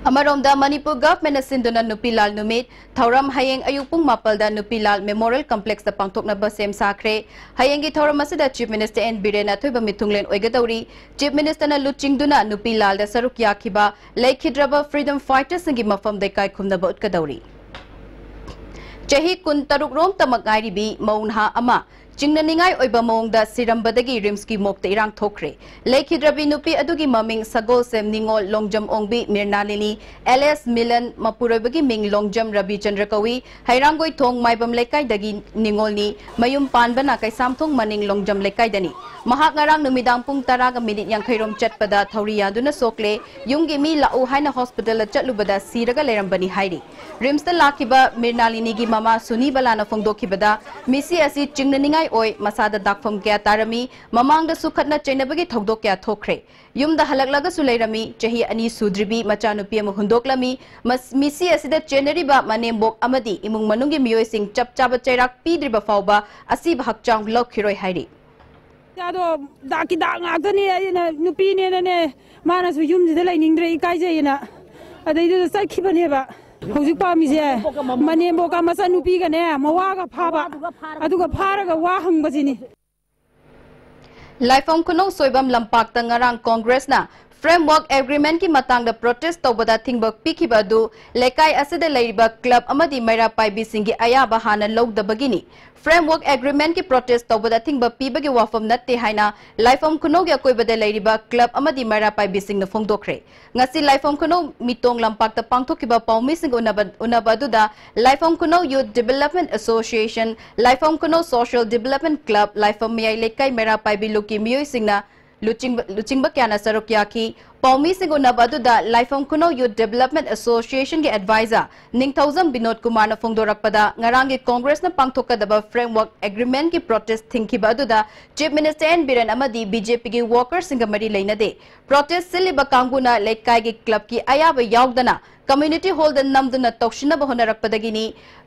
ꯑꯃꯔꯣꯝꯗ, ꯃꯅꯤꯄꯨꯔ ꯒꯚꯔꯟꯃꯦꯟꯠꯅ ꯁꯤꯟꯗꯨꯅ ꯅꯨꯄꯤ ꯂꯥꯜ ꯅꯨꯃꯤꯠ ꯊꯧꯔꯝ ꯍꯌꯦꯡ ꯑꯌꯨꯛ ꯄꯨꯡ ꯃꯥꯄꯜꯗ ꯅꯨꯄꯤ ꯂꯥꯜ ꯃꯦꯃꯣꯔꯤꯌꯦꯜ ꯀꯝꯄ꯭ꯂꯦꯛꯁꯇ ꯄꯥꯡꯊꯣꯛꯅꯕ ꯁꯦꯝ ꯁꯥꯈ꯭ꯔꯦ꯫ ꯍꯌꯦꯡꯒꯤ ꯊꯧꯔꯝ ꯑꯁꯤꯗ ꯆꯤꯐ ꯃꯤꯅꯤꯁꯇꯔ ꯑꯦꯟ ꯕꯤꯔꯦꯟ ꯑꯊꯣꯏꯕ ꯃꯤꯊꯨꯡꯂꯦꯟ ꯑꯣꯏꯒꯗꯧꯔꯤ꯫ ꯆꯤꯐ ꯃꯤꯅꯤꯁꯇꯔꯅ ꯂꯨꯆꯤꯡꯗꯨꯅ ꯅꯨꯄꯤ ꯂꯥꯜꯗ ꯁꯔꯨꯛ ꯌꯥꯈꯤꯕ ꯂꯩꯈꯤꯗ꯭ꯔꯕ ꯐ꯭ꯔꯤꯗꯝ ꯐꯥꯏꯇꯔꯁꯤꯡꯒꯤ ꯃꯐꯝꯗ ꯏꯀꯥꯏ ꯈꯨꯝꯅꯕ ꯎꯠꯀꯗꯧꯔꯤ꯫ ꯆꯍꯤ ꯀꯨꯟꯇꯔꯨꯛ ꯔꯣꯝꯇꯃꯛ ꯉꯥꯏꯔꯤꯕꯤ ꯃꯧ ꯅꯍꯥ ꯑꯃ ꯆꯤꯡꯅꯅꯤꯡꯉꯥꯏ ꯑꯣꯏꯕ ꯃꯑꯣꯡꯗ ꯁꯤꯔꯝꯕꯗꯒꯤ ꯔꯤꯝꯁꯀꯤ ꯃꯣꯛꯇ ꯏꯔꯥꯡ ꯊꯣꯛꯈ꯭ꯔꯦ꯫ ꯂꯩꯈꯤꯗ꯭ꯔꯕꯤ ꯅꯨꯄꯤ ꯑꯗꯨꯒꯤ ꯃꯃꯤꯡ ꯁꯒꯣꯜꯁꯦꯝ ꯅꯤꯉꯣꯜ ꯂꯣꯡꯖꯝ ꯑꯣꯡꯕꯤ ꯃꯤꯔꯅꯥꯂꯤꯅꯤ, ꯑꯦꯂꯤꯌꯥꯁ ꯃꯤꯂꯟ, ꯃꯄꯨꯔꯣꯏꯕꯒꯤ ꯃꯤꯡ ꯂꯣꯡꯖꯝ ꯔꯕꯤꯆꯟꯗ꯭ꯔ ꯀꯧꯏ꯫ ꯍꯩꯔꯥꯡꯒꯣꯏꯊꯣꯡ ꯃꯥꯏꯕꯝ ꯂꯩꯀꯥꯏꯗꯒꯤ ꯅꯤꯉꯣꯜꯅꯤ꯫ ꯃꯌꯨꯝ ꯄꯥꯟꯕꯅ ꯀꯩꯁꯥꯝꯊꯣꯡ ꯃꯅꯤꯡ ꯂꯣꯡꯖꯝ ꯂꯩꯀꯥꯏꯗꯅꯤ꯫ ꯃꯍꯥꯛ ꯉꯔꯥꯡ ꯅꯨꯃꯤꯗꯥꯡ ꯄꯨꯡ ꯇꯔꯥꯒ ꯃꯤꯅꯤꯠ ꯌꯥꯡꯈꯩ ꯔꯣꯝ ꯆꯠꯄꯗ ꯊꯧꯔꯤ ꯌꯥꯟꯗꯨꯅ ꯁꯣꯛꯂꯦ꯫ ꯌꯨꯝꯒꯤ ꯃꯤ ꯂꯥꯛꯎ ꯍꯥꯏꯅ ꯍꯣꯁꯄꯤꯇꯥꯜꯗ ꯆꯠꯂꯨꯕꯗ ꯁꯤꯔꯒ ꯂꯩꯔꯝꯕꯅꯤ ꯍꯥꯏꯔꯤ꯫ ꯔꯤꯝꯁꯇ ꯂꯥꯛꯈꯤꯕ ꯃꯤꯔꯅꯥꯂꯤꯅꯤꯒꯤ ꯃꯃꯥ ꯁꯨꯅꯤ ꯕꯂꯥꯅ ꯐꯣꯡꯗꯣꯛꯈꯤꯕꯗ, ꯃꯤꯁꯤ ꯑꯁꯤ ꯆꯤꯡꯅꯅꯤꯡꯉꯥꯏ ꯑꯣꯏ꯫ ꯃꯁꯥꯗ ꯗꯥꯛꯐꯝ ꯀꯌꯥ ꯇꯥꯔꯝꯃꯤ꯫ ꯃꯃꯥꯡꯗꯁꯨ ꯈꯠꯅ ꯆꯩꯅꯕꯒꯤ ꯊꯧꯗꯣꯛ ꯀꯌꯥ ꯊꯣꯛꯈ꯭ꯔꯦ꯫ ꯌꯨꯝꯗ ꯍꯜꯂꯛꯂꯒꯁꯨ ꯂꯩꯔꯝꯃꯤ꯫ ꯆꯍꯤ ꯑꯅꯤ ꯁꯨꯗ꯭ꯔꯤꯕꯤ ꯃꯆꯥꯅꯨꯄꯤ ꯑꯃ ꯍꯨꯟꯗꯣꯛꯂꯝꯃꯤ꯫ ꯃꯁ-, ꯃꯤꯁꯤ ꯑꯁꯤꯗ ꯆꯦꯟꯅꯔꯤꯕ ꯃꯅꯦꯝꯕꯣꯛ ꯑꯃꯗꯤ ꯏꯃꯨꯡ ꯃꯅꯨꯡꯒꯤ ꯃꯤꯑꯣꯏꯁꯤꯡ ꯆꯞ ꯆꯥꯕ ꯆꯩꯔꯥꯛ ꯄꯤꯗ꯭ꯔꯤꯕ ꯐꯥꯎꯕ ꯑꯁꯤꯕ ꯍꯛꯆꯥꯡ ꯂꯧꯈꯤꯔꯣꯏ ꯍꯥꯏꯔꯤ꯫ ꯏꯆꯥꯗꯣ ꯗꯥꯛꯀꯤ ꯗꯥꯛ ꯉꯥꯛꯇꯅꯤ꯫ ꯑꯩꯅ ꯅꯨꯄꯤꯅꯦꯅꯅꯦ, ꯃꯥꯅꯁꯨ ꯌꯨꯝꯁꯤꯗ ꯂꯩꯅꯤꯡꯗ꯭ꯔꯦ, ꯏꯀꯥꯏꯖꯩꯌꯦꯅ꯫ ꯑꯗꯩꯗꯨꯗ ꯆꯠꯈꯤꯕꯅꯦꯕ꯫ ꯍꯧꯖꯤꯛ ꯄꯥꯝꯃꯤꯁꯦ ꯃꯅꯦꯝꯕꯣꯛꯀ ꯃꯆꯥꯅꯨꯄꯤꯒꯅꯦ, ꯃꯋꯥꯒ ꯐꯥꯕ, ꯑꯗꯨꯒ ꯐꯥꯔꯒ ꯋꯥ ꯍꯪꯕꯁꯤꯅꯤ꯫ ꯂꯥꯏꯐꯝ ꯈꯨꯅꯧ ꯁꯣꯏꯕꯝ ꯂꯝꯄꯥꯛꯇ ꯉꯔꯥꯡ ꯀꯣꯡꯒ꯭ꯔꯦꯁꯅ framework agreementꯀꯤ ꯃꯇꯥꯡꯗ protest ꯇꯧꯕꯗ ꯊꯤꯡꯕ ꯄꯤꯈꯤꯕ ꯑꯗꯨ ꯂꯩꯀꯥꯏ ꯑꯁꯤꯗ ꯂꯩꯔꯤꯕ club ꯑꯃꯗꯤ ꯃꯩꯔꯥ ꯄꯥꯏꯕꯤꯁꯤꯡꯒꯤ ꯑꯌꯥꯕ ꯍꯥꯟꯅ ꯂꯧꯗꯕꯒꯤꯅꯤ꯫ Framework agreementꯀꯤ protest ꯇꯧꯕꯗ ꯑꯊꯤꯡꯕ ꯄꯤꯕꯒꯤ ꯋꯥꯐꯝ ꯅꯠꯇꯦ ꯍꯥꯏꯅ ꯂꯥꯏꯐꯝ ꯈꯨꯅꯧꯒꯤ ꯑꯀꯣꯏꯕꯗ ꯂꯩꯔꯤꯕ club ꯑꯃꯗꯤ ꯃꯩꯔꯥ ꯄꯥꯏꯕꯤꯁꯤꯡꯅ ꯐꯣꯡꯗꯣꯛꯈ꯭ꯔꯦ꯫ ꯉꯁꯤ ꯂꯥꯏꯐꯝ ꯈꯨꯅꯧ ꯃꯤꯇꯣꯡ ꯂꯝꯄꯥꯛꯇ ꯄꯥꯡꯊꯣꯛꯈꯤꯕ ꯄꯥꯎꯃꯤꯁꯤꯡ ꯎꯅꯕ, ꯎꯅꯕ ꯑꯗꯨꯗ ꯂꯥꯏꯐꯝ ꯈꯨꯅꯧ Youth Development Association, ꯂꯥꯏꯐꯝ ꯈꯨꯅꯧ Social Development Club, ꯂꯥꯏꯐꯝ ꯃꯌꯥꯏ ꯂꯩꯀꯥꯏ ꯃꯩꯔꯥ ꯄꯥꯏꯕꯤ ꯂꯨꯞꯀꯤ ꯃꯤꯑꯣꯏꯁꯤꯡꯅ ꯂꯨꯆꯤꯡꯕ, ꯂꯨꯆꯤꯡꯕ ꯀꯌꯥꯅ ꯁꯔꯨꯛ ꯌꯥꯈꯤ꯫ ꯄꯥꯎꯃꯤꯁꯤꯡ ꯎꯅꯕ ꯑꯗꯨꯗ ꯂꯥꯏꯐꯝ ꯈꯨꯅꯧ Youth Development Associationꯒꯤ advisor ꯅꯤꯡꯊꯧꯖꯝ ꯕꯤꯅꯣꯗ ꯀꯨꯃꯥꯔꯅ ꯐꯣꯡꯗꯣꯔꯛꯄꯗ, ꯉꯔꯥꯡꯒꯤ ꯀꯣꯡꯒ꯭ꯔꯦꯁꯅ ꯄꯥꯡꯊꯣꯛꯀꯗꯕ framework agreementꯀꯤ protest ꯊꯤꯡꯈꯤꯕ ꯑꯗꯨꯗ Chief Minister ꯑꯦꯟ ꯕꯤꯔꯦꯟ ꯑꯃꯗꯤ BJPꯒꯤ workerꯁꯤꯡꯒ ꯃꯔꯤ ꯂꯩꯅꯗꯦ꯫ Protest ꯁꯤꯜꯂꯤꯕ ꯀꯥꯡꯕꯨꯅ ꯂꯩꯀꯥꯏꯒꯤ clubꯀꯤ ꯑꯌꯥꯕ ꯌꯥꯎꯗꯅ community hallꯗ ꯅꯝꯗꯨꯅ ꯇꯧꯁꯤꯟꯅꯕ ꯍꯣꯠꯅꯔꯛꯄꯗꯒꯤꯅꯤ꯫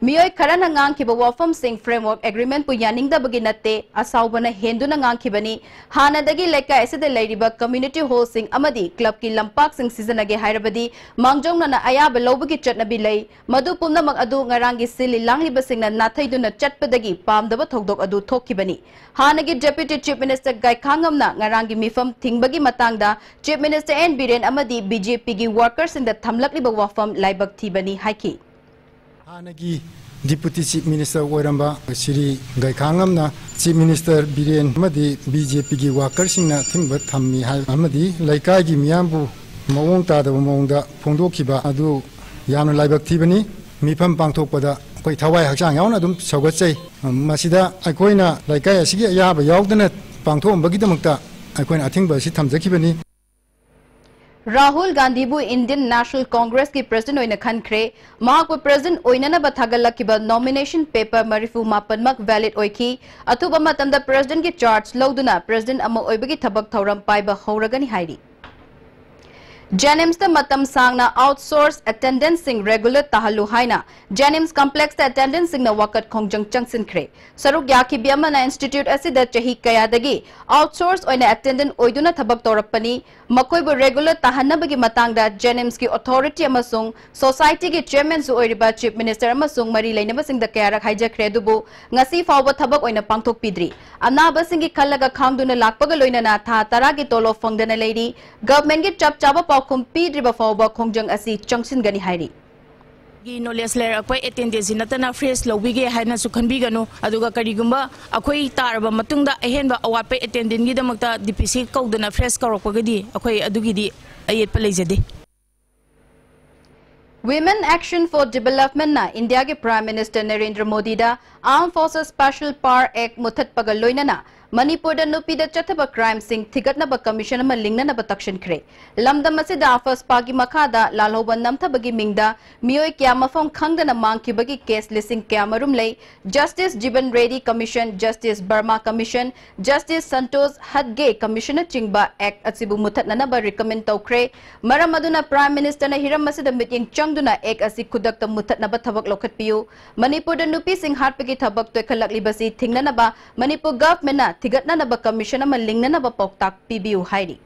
ꯃꯤꯑꯣꯏ ꯈꯔꯅ ꯉꯥꯡꯈꯤꯕ ꯋꯥꯐꯝꯁꯤꯡ framework agreementꯄꯨ ꯌꯥꯅꯤꯡꯗꯕꯒꯤ ꯅꯠꯇꯦ, ꯑꯁꯥꯎꯕꯅ ꯍꯦꯟꯗꯨꯅ ꯉꯥꯡꯈꯤꯕꯅꯤ꯫ ꯍꯥꯟꯅꯗꯒꯤ ꯂꯩꯀꯥꯏ ꯑꯁꯤꯗ ꯂꯩꯔꯤꯕ community hallꯁꯤꯡ ꯑꯃꯗꯤ clubꯀꯤ ꯂꯝꯄꯥꯛꯁꯤꯡ ꯁꯤꯖꯤꯟꯅꯒꯦ ꯍꯥꯏꯔꯕꯗꯤ ꯃꯥꯡꯖꯧꯅꯅ ꯑꯌꯥꯕ ꯂꯧꯕꯒꯤ ꯆꯠꯅꯕꯤ ꯂꯩ꯫ ꯃꯗꯨ ꯄꯨꯝꯅꯃꯛ ꯑꯗꯨ ꯉꯔꯥꯡꯒꯤ ꯁꯤꯜꯂꯤ ꯂꯥꯡꯂꯤꯕꯁꯤꯡꯅ ꯅꯥꯊꯩꯗꯨꯅ ꯆꯠꯄꯗꯒꯤ ꯄꯥꯝꯗꯕ ꯊꯧꯗꯣꯛ ꯑꯗꯨ ꯊꯣꯛꯈꯤꯕꯅꯤ꯫ ꯍꯥꯟꯅꯒꯤ Deputy Chief Minister ꯒꯥꯏꯈꯥꯉꯝꯅ ꯉꯔꯥꯡꯒꯤ ꯃꯤꯐꯝ ꯊꯤꯡꯕꯒꯤ ꯃꯇꯥꯡꯗ Chief Minister ꯑꯦꯟ ꯕꯤꯔꯦꯟ ꯑꯃꯗꯤ BJPꯒꯤ workerꯁꯤꯡꯗ ꯊꯝꯂꯛꯂꯤꯕ ꯋꯥꯐꯝ ꯂꯥꯏꯕꯛ ꯊꯤꯕꯅꯤ ꯍꯥꯏꯈꯤ꯫ ꯍꯥꯟꯅꯒꯤ Deputy Chief Minister ꯑꯣꯏꯔꯝꯕ ꯁ꯭ꯔꯤ ꯒꯥꯏꯈꯥꯉꯝꯅ Chief Minister ꯕꯤꯔꯦꯟ ꯑꯃꯗꯤ BJPꯒꯤ workerꯁꯤꯡꯅ ꯑꯊꯤꯡꯕ ꯊꯝꯃꯤ ꯍꯥꯏ ꯑꯃꯗꯤ ꯂꯩꯀꯥꯏꯒꯤ ꯃꯤꯌꯥꯝꯕꯨ ꯃꯑꯣꯡ ꯇꯥꯗꯕ ꯃꯑꯣꯡꯗ ꯐꯣꯡꯗꯣꯛꯈꯤꯕ ꯑꯗꯨ ꯌꯥꯝꯅ ꯂꯥꯏꯕꯛ ꯊꯤꯕꯅꯤ꯫ ꯃꯤꯐꯝ ꯄꯥꯡꯊꯣꯛꯄꯗ ꯑꯩꯈꯣꯏ ꯊꯋꯥꯏ ꯍꯛꯆꯥꯡ ꯌꯥꯎꯅ ꯑꯗꯨꯝ ꯁꯧꯒꯠꯆꯩ꯫ ꯃꯁꯤꯗ ꯑꯩꯈꯣꯏꯅ ꯂꯩꯀꯥꯏ ꯑꯁꯤꯒꯤ ꯑꯌꯥꯕ ꯌꯥꯎꯗꯅ ꯄꯥꯡꯊꯣꯛꯑꯝꯕꯒꯤꯗꯃꯛꯇ ꯑꯩꯈꯣꯏꯅ ꯑꯊꯤꯡꯕ ꯑꯁꯤ ꯊꯝꯖꯈꯤꯕꯅꯤ꯫ ꯔꯥꯍꯨꯜ ꯒꯥꯟꯙꯤꯕꯨ Indian National Congressꯀꯤ president ꯑꯣꯏꯅ ꯈꯟꯈ꯭ꯔꯦ꯫ ꯃꯍꯥꯛꯄꯨ president ꯑꯣꯏꯅꯅꯕ ꯊꯥꯒꯠꯂꯛꯈꯤꯕ nomination paper ꯃꯔꯤꯐꯨ ꯃꯥꯄꯟꯃꯛ valid ꯑꯣꯏꯈꯤ꯫ ꯑꯊꯨꯕ ꯃꯇꯝꯗ presidentꯀꯤ charge ꯂꯧꯗꯨꯅ president ꯑꯃ ꯑꯣꯏꯕꯒꯤ ꯊꯕꯛ ꯊꯧꯔꯝ ꯄꯥꯏꯕ ꯍꯧꯔꯒꯅꯤ ꯍꯥꯏꯔꯤ꯫ JNIMSꯇ ꯃꯇꯝ ꯁꯥꯡꯅ outsource attendantꯁꯤꯡ regular ꯇꯥꯍꯜꯂꯨ ꯍꯥꯏꯅ JNIMS complexꯇ attendantꯁꯤꯡꯅ ꯋꯥꯀꯠ ꯈꯣꯡꯖꯪ ꯆꯪꯁꯤꯟꯈ꯭ꯔꯦ꯫ ꯁꯔꯨꯛ ꯌꯥꯈꯤꯕꯤ ꯑꯃꯅ institute ꯑꯁꯤꯗ ꯆꯍꯤ ꯀꯌꯥꯗꯒꯤ outsource ꯑꯣꯏꯅ attendant ꯑꯣꯏꯗꯨꯅ ꯊꯕꯛ ꯇꯧꯔꯛꯄꯅꯤ꯫ ꯃꯈꯣꯏꯕꯨ regular ꯇꯥꯍꯟꯅꯕꯒꯤ ꯃꯇꯥꯡꯗ JNIMSꯀꯤ authority ꯑꯃꯁꯨꯡ societyꯒꯤ chairmanꯁꯨ ꯑꯣꯏꯔꯤꯕ chief minister ꯑꯃꯁꯨꯡ ꯃꯔꯤ ꯂꯩꯅꯕꯁꯤꯡꯗ ꯀꯌꯥꯔꯛ ꯍꯥꯏꯖꯈ꯭ꯔꯦ, ꯑꯗꯨꯕꯨ ꯉꯁꯤ ꯐꯥꯎꯕ ꯊꯕꯛ ꯑꯣꯏꯅ ꯄꯥꯡꯊꯣꯛꯄꯤꯗ꯭ꯔꯤ꯫ ꯑꯅꯥꯕꯁꯤꯡꯒꯤ ꯈꯜꯂꯒ ꯈꯥꯡꯗꯨꯅ ꯂꯥꯛꯄꯒ ꯂꯣꯏꯅꯅ ꯊꯥ ꯇꯔꯥꯒꯤ ꯇꯣꯂꯣꯞ ꯐꯪꯗꯅ ꯂꯩꯔꯤ꯫ Governmentꯀꯤ ꯆꯞ ꯆꯥꯕ ꯄꯥꯎꯈꯨꯝ ꯄꯤꯗ꯭ꯔꯤꯕ ꯐꯥꯎꯕ ꯈꯣꯡꯖꯪ ꯑꯁꯤ ꯆꯪꯁꯤꯟꯒꯅꯤ ꯍꯥꯏꯔꯤ꯫ ꯒꯤ knowledge ꯂꯩꯔꯛꯄ attendantꯁꯤ ꯅꯠꯇꯅ fresh ꯂꯧꯕꯤꯒꯦ ꯍꯥꯏꯅꯁꯨ ꯈꯟꯕꯤꯒꯅꯨ꯫ ꯑꯗꯨꯒ ꯀꯔꯤꯒꯨꯝꯕ ꯑꯩꯈꯣꯏ ꯇꯥꯔꯕ ꯃꯇꯨꯡꯗ ꯑꯍꯦꯟꯕ ꯑꯋꯥꯠꯄ attendantꯒꯤꯗꯃꯛꯇ DPC ꯀꯧꯗꯅ fresh ꯀꯧꯔꯛꯄꯒꯗꯤ ꯑꯩꯈꯣꯏ ꯑꯗꯨꯒꯤꯗꯤ ꯑꯌꯦꯠꯄ ꯂꯩꯖꯗꯦ꯫ Women Action for Developmentꯅ ꯏꯟꯗꯤꯌꯥꯒꯤ Prime Minister Narendra ꯃꯣꯗꯤꯗ Armed Forces Special Power Act ꯃꯨꯊꯠꯄꯒ ꯂꯣꯏꯅꯅ ꯃꯅꯤꯄꯨꯔꯗ ꯅꯨꯄꯤꯗ ꯆꯠꯊꯕ crimeꯁꯤꯡ ꯊꯤꯒꯠꯅꯕ commission ꯑꯃ ꯂꯤꯡꯅꯅꯕ ꯇꯛꯁꯤꯟꯈ꯭ꯔꯦ꯫ ꯂꯝꯗꯝ ꯑꯁꯤꯗ AFSPAꯒꯤ ꯃꯈꯥꯗ ꯂꯥꯜꯍꯧꯕ ꯅꯝꯊꯕꯒꯤ ꯃꯤꯡꯗ ꯃꯤꯑꯣꯏ ꯀꯌꯥ ꯃꯐꯝ ꯈꯪꯗꯅ ꯃꯥꯡꯈꯤꯕꯒꯤ case ꯂꯤꯁꯤꯡ ꯀꯌꯥꯃꯔꯨꯝ ꯂꯩ꯫ Justice Jeevan Reddy Commission, Justice Verma Commission, Justice Santosh Hatge Commissionꯅꯆꯤꯡꯕ act ꯑꯁꯤꯕꯨ ꯃꯨꯊꯠꯅꯅꯕ recommend ꯇꯧꯈ꯭ꯔꯦ꯫ ꯃꯔꯝ ꯑꯗꯨꯅ Prime Ministerꯅ ꯍꯤꯔꯝ ꯑꯁꯤꯗ ꯃꯤꯠꯌꯦꯡ ꯆꯪꯗꯨꯅ act ꯑꯁꯤ ꯈꯨꯗꯛꯇ ꯃꯨꯊꯠꯅꯕ ꯊꯕꯛ ꯂꯧꯈꯠꯄꯤꯌꯨ꯫ ꯃꯅꯤꯄꯨꯔꯗ ꯅꯨꯄꯤꯁꯤꯡ ꯍꯥꯠꯄꯒꯤ ꯊꯕꯛ ꯇꯣꯏꯈꯠꯂꯛꯂꯤꯕꯁꯤ ꯊꯤꯡꯅꯅꯕ ꯃꯅꯤꯄꯨꯔ governmentꯅ ꯊꯤꯒꯠꯅꯅꯕ commission ꯑꯃ ꯂꯤꯡꯅꯅꯕ ꯄꯥꯎꯇꯥꯛ ꯄꯤꯕꯤꯌꯨ ꯍꯥꯏꯔꯤ꯫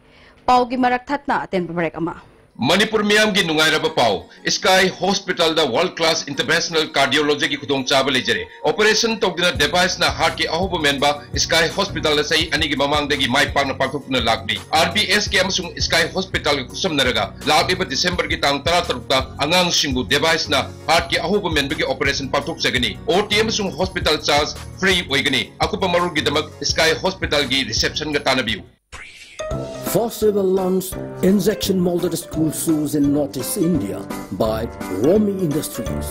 ꯄꯥꯎꯒꯤ ꯃꯔꯛ ꯊꯠꯅ ꯑꯇꯦꯟꯕ break ꯑꯃ꯫ ꯃꯅꯤꯄꯨꯔ ꯃꯤꯌꯥꯝꯒꯤ ꯅꯨꯡꯉꯥꯏꯔꯕ ꯄꯥꯎ, Sky Hospitalꯗ world class international cardiologyꯒꯤ ꯈꯨꯗꯣꯡꯆꯥꯕ ꯂꯩꯖꯔꯦ꯫ Operation ꯇꯧꯗꯨꯅ deviceꯅ heartꯀꯤ ꯑꯍꯧꯕ ꯃꯦꯟꯕ Sky Hospitalꯗ ꯆꯍꯤ ꯑꯅꯤꯒꯤ ꯃꯃꯥꯡꯗꯒꯤ ꯃꯥꯏ ꯄꯥꯛꯅ ꯄꯥꯡꯊꯣꯛꯇꯨꯅ ꯂꯥꯛꯂꯤ꯫ RBSK ꯑꯃꯁꯨꯡ Sky Hospitalꯒ ꯈꯨꯠꯁꯝꯅꯔꯒ ꯂꯥꯛꯂꯤꯕ Decemberꯒꯤ ꯇꯥꯡ ꯇꯔꯥꯇꯔꯨꯛꯇ ꯑꯉꯥꯡꯁꯤꯡꯕꯨ deviceꯅ heartꯀꯤ ꯑꯍꯧꯕ ꯃꯦꯟꯕꯒꯤ operation ꯄꯥꯡꯊꯣꯛꯆꯒꯅꯤ꯫ OT ꯑꯃꯁꯨꯡ hospital charge free ꯑꯣꯏꯒꯅꯤ꯫ ꯑꯀꯨꯞꯄ ꯃꯔꯣꯜꯒꯤꯗꯃꯛ Sky Hospitalꯒꯤ receptionꯒ ꯇꯥꯟꯅꯕꯤꯌꯨ꯫ First ever launch injection molded school shoes in Northeast India by Romi Industries.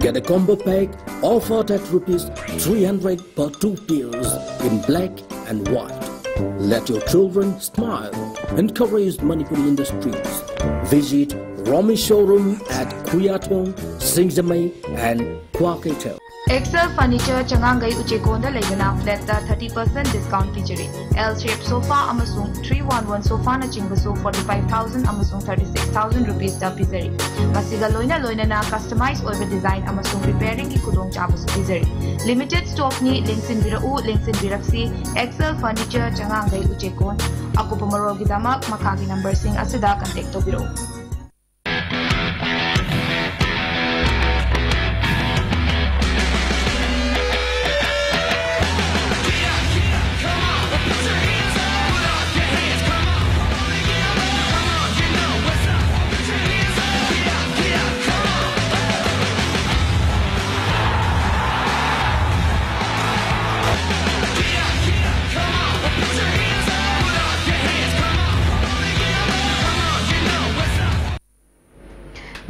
Get a combo pack offered at rupees three hundred per two pairs in black and white. Let your children smile. Encourage Manipuri industries. Visit Romi showroom at Khuyatong, Singjamei and Kwakeithel. Excel Furniture ꯆꯉꯥꯡꯒꯩ ꯎꯆꯦꯀꯣꯟꯗ ꯂꯩꯕꯅ flat ꯇ thirty percent discount ꯄꯤꯖꯔꯤ꯫ L shape sofa ꯑꯃꯁꯨꯡ three one one sofa ꯅꯆꯤꯡꯕꯁꯨ forty five thousand ꯑꯃꯁꯨꯡ thirty six thousand rupees ꯇ ꯄꯤꯖꯔꯤ꯫ ꯃꯁꯤꯒ ꯂꯣꯏꯅ ꯂꯣꯏꯅꯅ customize ꯑꯣꯏꯕ design ꯑꯃꯁꯨꯡ repairing ꯒꯤ ꯈꯨꯗꯣꯡꯆꯥꯕꯁꯨ ꯄꯤꯖꯔꯤ꯫ Limited stock ꯅꯤ, ꯂꯦꯡꯁꯤꯟꯕꯤꯔꯛꯎ, ꯂꯦꯡꯁꯤꯟꯕꯤꯔꯛꯁꯤ꯫ Excel Furniture ꯆꯉꯥꯡꯒꯩ ꯎꯆꯦꯀꯣꯟ꯫ ꯑꯀꯨꯞꯄ ꯃꯔꯣꯜꯒꯤꯗꯃꯛ ꯃꯈꯥꯒꯤ number ꯁꯤꯡ ꯑꯁꯤꯗ contact ꯇꯧꯕꯤꯔꯛꯎ꯫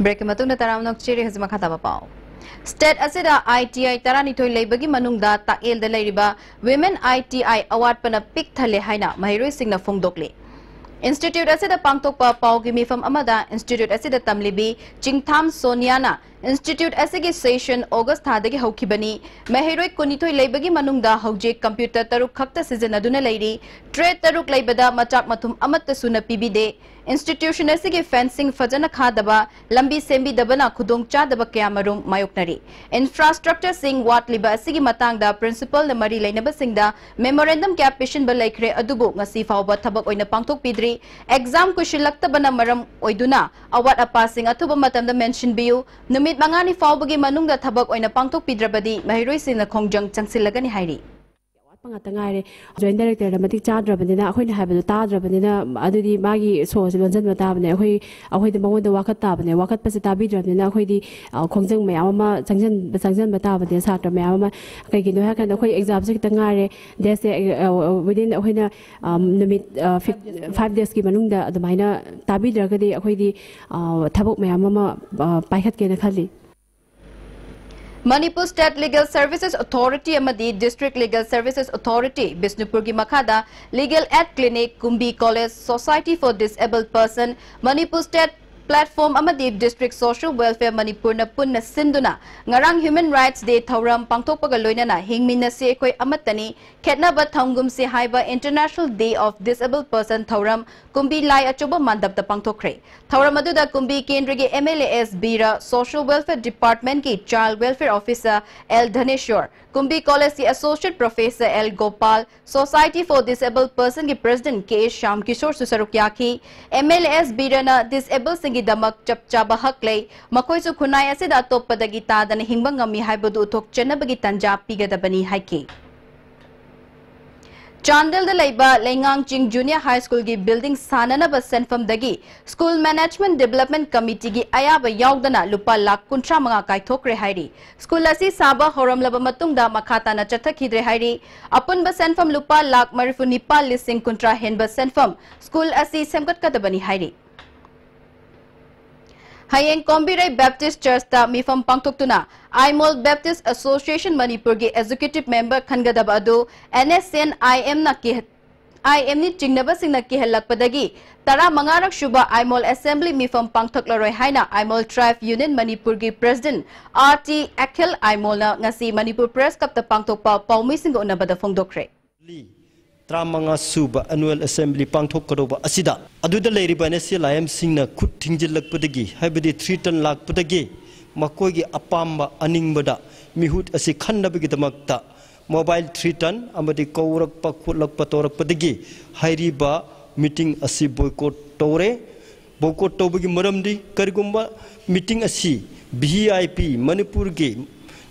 Break ꯀꯤ ꯃꯇꯨꯡꯗ ꯇꯔꯥꯝꯅ ꯑꯣꯛꯆꯔꯤ꯫ ꯍꯧꯖꯤꯛ ꯃꯈꯥ ꯇꯥꯕ ꯄꯥꯎ꯫ State ꯑꯁꯤꯗ I T I ꯇꯔꯥꯅꯤꯊꯣꯏ ꯂꯩꯕꯒꯤ ꯃꯅꯨꯡꯗ ꯇꯥꯛꯌꯦꯜꯗ ꯂꯩꯔꯤꯕ Women I T I ꯑꯋꯥꯠꯄꯅ ꯄꯤꯛ ꯊꯜꯂꯦ ꯍꯥꯏꯅ ꯃꯍꯩꯔꯣꯏꯁꯤꯡꯅ ꯐꯣꯡꯗꯣꯛꯂꯤ꯫ Institute ꯑꯁꯤꯗ ꯄꯥꯡꯊꯣꯛꯄ ꯄꯥꯎꯒꯤ ꯃꯤꯐꯝ ꯑꯃꯗ institute ꯑꯁꯤꯗ ꯇꯝꯂꯤꯕꯤ ꯆꯤꯡꯊꯥꯝ ꯁꯣꯅꯤꯌꯥꯅ institute ꯑꯁꯤꯒꯤ session August ꯊꯥꯗꯒꯤ ꯍꯧꯈꯤꯕꯅꯤ꯫ ꯃꯍꯩꯔꯣꯏ ꯀꯨꯟꯅꯤꯊꯣꯏ ꯂꯩꯕꯒꯤ ꯃꯅꯨꯡꯗ ꯍꯧꯖꯤꯛ computer ꯇꯔꯨꯛ ꯈꯛꯇ ꯁꯤꯖꯤꯟꯅꯗꯨꯅ ꯂꯩꯔꯤ꯫ Tray ꯇꯔꯨꯛ ꯂꯩꯕꯗ ꯃꯆꯥꯛ ꯃꯊꯨꯝ ꯑꯃꯠꯇ ꯁꯨꯅ ꯄꯤꯕꯤꯗꯦ꯫ Institution ꯑꯁꯤꯒꯤ fencing ꯐꯖꯅ ꯈꯥꯗꯕ, ꯂꯝꯕꯤ ꯁꯦꯝꯕꯤꯗꯕꯅ ꯈꯨꯗꯣꯡꯆꯥꯗꯕ ꯀꯌꯥꯃꯔꯨꯝ ꯃꯥꯌꯣꯛꯅꯔꯤ꯫ Infrastructure ꯁꯤꯡ ꯋꯥꯠꯂꯤꯕ ꯑꯁꯤꯒꯤ ꯃꯇꯥꯡꯗ principal ꯅ ꯃꯔꯤ ꯂꯩꯅꯕꯁꯤꯡꯗ memorandum ꯀꯌꯥ ꯄꯤꯁꯤꯟꯕ ꯂꯩꯈ꯭ꯔꯦ, ꯑꯗꯨꯕꯨ ꯉꯁꯤ ꯐꯥꯎꯕ ꯊꯕꯛ ꯑꯣꯏꯅ ꯄꯥꯡꯊꯣꯛꯄꯤꯗ꯭ꯔꯤ꯫ Exam ꯀꯨꯏꯁꯤꯜꯂꯛꯇꯕꯅ ꯃꯔꯝ ꯑꯣꯏꯗꯨꯅ ꯑꯋꯥꯠ ꯑꯄꯥꯁꯤꯡ ꯑꯊꯨꯕ ꯃꯇꯝꯗ ꯃꯦꯟꯁꯤꯟꯕꯤꯌꯨ꯫ ꯅꯨꯃꯤꯠ ꯃꯉꯥꯅꯤ ꯐꯥꯎꯕꯒꯤ ꯃꯅꯨꯡꯗ ꯊꯕꯛ ꯑꯣꯏꯅ ꯄꯥꯡꯊꯣꯛꯄꯤꯗ꯭ꯔꯕꯗꯤ ꯃꯍꯩꯔꯣꯏꯁꯤꯡꯅ ꯈꯣꯡꯖꯪ ꯆꯪꯁꯤꯜꯂꯒꯅꯤ ꯍꯥꯏꯔꯤ꯫ ꯑꯋꯥꯠꯄ ꯉꯥꯛꯇ ꯉꯥꯏꯔꯦ꯫ Joint Director ꯗ ꯃꯇꯤꯛ ꯆꯥꯗ꯭ꯔꯕꯅꯤꯅ, ꯑꯩꯈꯣꯏꯅ ꯍꯥꯏꯕꯗꯣ ꯇꯥꯗ꯭ꯔꯕꯅꯤꯅ, ꯑꯗꯨꯗꯤ ꯃꯥꯒꯤ ꯁꯣꯁꯦ ꯂꯣꯟꯁꯤꯟꯕ ꯇꯥꯕꯅꯦ꯫ ꯑꯩꯈꯣꯏ, ꯑꯩꯈꯣꯏꯗ ꯃꯉꯣꯟꯗ ꯋꯥꯀꯠ ꯇꯥꯕꯅꯦ꯫ ꯋꯥꯀꯠꯄꯁꯦ ꯇꯥꯕꯤꯗ꯭ꯔꯕꯅꯤꯅ ꯑꯩꯈꯣꯏꯗꯤ, ꯑ, ꯈꯣꯡꯖꯪ ꯃꯌꯥꯝ ꯑꯃ ꯆꯪꯁꯤꯟꯕ, ꯆꯪꯁꯤꯟꯕ ꯇꯥꯕꯅꯦ꯫ ꯁꯥꯇ꯭ꯔ ꯃꯌꯥꯝ ꯑꯃ, ꯀꯩꯒꯤꯅꯣ ꯍꯥꯏꯔꯀꯥꯟꯗ ꯑꯩꯈꯣꯏ exam ꯁꯦ ꯈꯤꯇꯪ ꯉꯥꯏꯔꯦ꯫ Date ꯁꯦ, ꯑ, within ꯑꯩꯈꯣꯏꯅ, ꯑ, ꯅꯨꯃꯤꯠ, ꯑ, fif-, five days ꯀꯤ ꯃꯅꯨꯡꯗ ꯑꯗꯨꯃꯥꯏꯅ ꯇꯥꯕꯤꯗ꯭ꯔꯒꯗꯤ ꯑꯩꯈꯣꯏꯗꯤ, ꯑ, ꯊꯕꯛ ꯃꯌꯥꯝ ꯑꯃ, ꯑ, ꯄꯥꯏꯈꯠꯀꯦꯅ ꯈꯜꯂꯤ꯫ Manipur State Legal Services Authority ꯑꯃꯗꯤ District Legal Services Authority, ꯕꯤꯁꯅꯨꯄꯨꯔꯒꯤ ꯃꯈꯥꯗ Legal Aid Clinic, ꯀꯨꯝꯕꯤ College, Society for Disabled Person, Manipur State Platform ꯑꯃꯗꯤ District Social Welfare ꯃꯅꯤꯄꯨꯔꯅ ꯄꯨꯟꯅ ꯁꯤꯟꯗꯨꯅ ꯉꯔꯥꯡ Human Rights Day ꯊꯧꯔꯝ ꯄꯥꯡꯊꯣꯛꯄꯒ ꯂꯣꯏꯅꯅ ꯍꯤꯡꯃꯤꯟꯅꯁꯤ ꯑꯩꯈꯣꯏ ꯑꯃꯠꯇꯅꯤ, ꯈꯦꯠꯅꯕ ꯊꯝꯒꯨꯝꯁꯤ ꯍꯥꯏꯕ International Day of Disabled Person ꯊꯧꯔꯝ ꯀꯨꯝꯕꯤ ꯂꯥꯏ ꯑꯆꯧꯕ ꯃꯥꯟꯗꯞꯇ ꯄꯥꯡꯊꯣꯛꯈ꯭ꯔꯦ꯫ ꯊꯧꯔꯝ ꯑꯗꯨꯗ ꯀꯨꯝꯕꯤ ꯀꯦꯟꯗ꯭ꯔꯒꯤ M L A S Bir, Social Welfare Department ꯀꯤ Child Welfare Officer L ꯙꯅꯦꯁ꯭ꯋꯔ, ꯀꯨꯝꯕꯤ College ꯀꯤ Associate Professor L Gopal, Society for Disabled Person ꯒꯤ President K ꯁ꯭ꯌꯥꯝ ꯀꯤꯁꯣꯔꯁꯨ ꯁꯔꯨꯛ ꯌꯥꯈꯤ꯫ M L A S ꯕꯤꯔꯅ disable ꯁꯤꯡꯒꯤꯗꯃꯛ ꯆꯞ ꯆꯥꯕ ꯍꯛ ꯂꯩ, ꯃꯈꯣꯏꯁꯨ ꯈꯨꯟꯅꯥꯏ ꯑꯁꯤꯗ ꯑꯇꯣꯞꯄꯗꯒꯤ ꯇꯥꯗꯅ ꯍꯤꯡꯕ ꯉꯝꯃꯤ ꯍꯥꯏꯕꯗꯨ ꯎꯠꯊꯣꯛꯆꯅꯕꯒꯤ ꯇꯥꯟꯖꯥ ꯄꯤꯒꯗꯕꯅꯤ ꯍꯥꯏꯈꯤ꯫ ꯆꯥꯟꯗꯦꯜꯗ ꯂꯩꯕ ꯂꯩꯉꯥꯡ ꯆꯤꯡ Junior High School ꯒꯤ building ꯁꯥꯅꯅꯕ ꯁꯦꯟꯐꯝꯗꯒꯤ School Management Development Committee ꯒꯤ ꯑꯌꯥꯕ ꯌꯥꯎꯗꯅ ꯂꯨꯄꯥ ꯂꯥꯈ ꯀꯨꯟꯊ꯭ꯔꯥ ꯃꯉꯥ ꯀꯥꯏꯊꯣꯛꯈ꯭ꯔꯦ ꯍꯥꯏꯔꯤ꯫ School ꯑꯁꯤ ꯁꯥꯕ ꯍꯧꯔꯝꯂꯕ ꯃꯇꯨꯡꯗ ꯃꯈꯥ ꯇꯥꯅ ꯆꯠꯊꯈꯤꯗ꯭ꯔꯦ ꯍꯥꯏꯔꯤ꯫ ꯑꯄꯨꯟꯕ ꯁꯦꯟꯐꯝ ꯂꯨꯄꯥ ꯂꯥꯈ ꯃꯔꯤꯐꯨ ꯅꯤꯄꯥꯜ ꯂꯤꯁꯤꯡ ꯀꯨꯟꯊ꯭ꯔꯥ ꯍꯦꯟꯕ ꯁꯦꯟꯐꯝ school ꯑꯁꯤ ꯁꯦꯝꯒꯠꯀꯗꯕꯅꯤ ꯍꯥꯏꯔꯤ꯫ ꯍꯌꯦꯡ ꯀꯣꯝꯕꯤꯔꯩ Baptist Church ꯇ ꯃꯤꯐꯝ ꯄꯥꯡꯊꯣꯛꯇꯨꯅ ꯑꯥꯏꯃꯣꯜ Baptist Association ꯃꯅꯤꯄꯨꯔꯒꯤ Executive Member ꯈꯟꯒꯗꯕ ꯑꯗꯨ N S C N I M ꯅ ꯀꯤꯍ-, I M ꯅꯤ ꯆꯤꯡꯅꯕꯁꯤꯡꯅ ꯀꯤꯍꯜꯂꯛꯄꯗꯒꯤ ꯇꯔꯥꯃꯉꯥꯔꯛ ꯁꯨꯕ ꯑꯥꯏꯃꯣꯜ Assembly ꯃꯤꯐꯝ ꯄꯥꯡꯊꯣꯛꯂꯔꯣꯏ ꯍꯥꯏꯅ ꯑꯥꯏꯃꯣꯜ Tribe Union ꯃꯅꯤꯄꯨꯔꯒꯤ President R T ꯑꯈꯤꯜ ꯑꯥꯏꯃꯣꯜꯅ ꯉꯁꯤ ꯃꯅꯤꯄꯨꯔ Press Club ꯇ ꯄꯥꯡꯊꯣꯛꯄ ꯄꯥꯎꯃꯤꯁꯤꯡꯒ ꯎꯅꯕꯗ ꯐꯣꯡꯗꯣꯛꯈ꯭ꯔꯦ꯫ ꯇꯔꯥꯃꯉꯥ ꯁꯨꯕ Annual Assembly ꯄꯥꯡꯊꯣꯛꯀꯗꯧꯕ ꯑꯁꯤꯗ, ꯑꯗꯨꯗ ꯂꯩꯔꯤꯕ N S C L I M ꯁꯤꯡꯅ ꯈꯨꯠ ꯊꯤꯡꯖꯤꯜꯂꯛꯄꯗꯒꯤ, ꯍꯥꯏꯕꯗꯤ three ton ꯂꯥꯛꯄꯗꯒꯤ, ꯃꯈꯣꯏꯒꯤ ꯑꯄꯥꯝꯕ ꯑꯅꯤꯡꯕꯗ ꯃꯤꯍꯨꯠ ꯑꯁꯤ ꯈꯟꯅꯕꯒꯤꯗꯃꯛꯇ mobile three ton ꯑꯃꯗꯤ ꯀꯧꯔꯛꯄ ꯈꯣꯠꯂꯛꯄ ꯇꯧꯔꯛꯄꯗꯒꯤ ꯍꯥꯏꯔꯤꯕ meeting ꯑꯁꯤ boycott ꯇꯧꯔꯦ꯫ Boycott ꯇꯧꯕꯒꯤ ꯃꯔꯝꯗꯤ, ꯀꯔꯤꯒꯨꯝꯕ meeting ꯑꯁꯤ V I P ꯃꯅꯤꯄꯨꯔꯒꯤ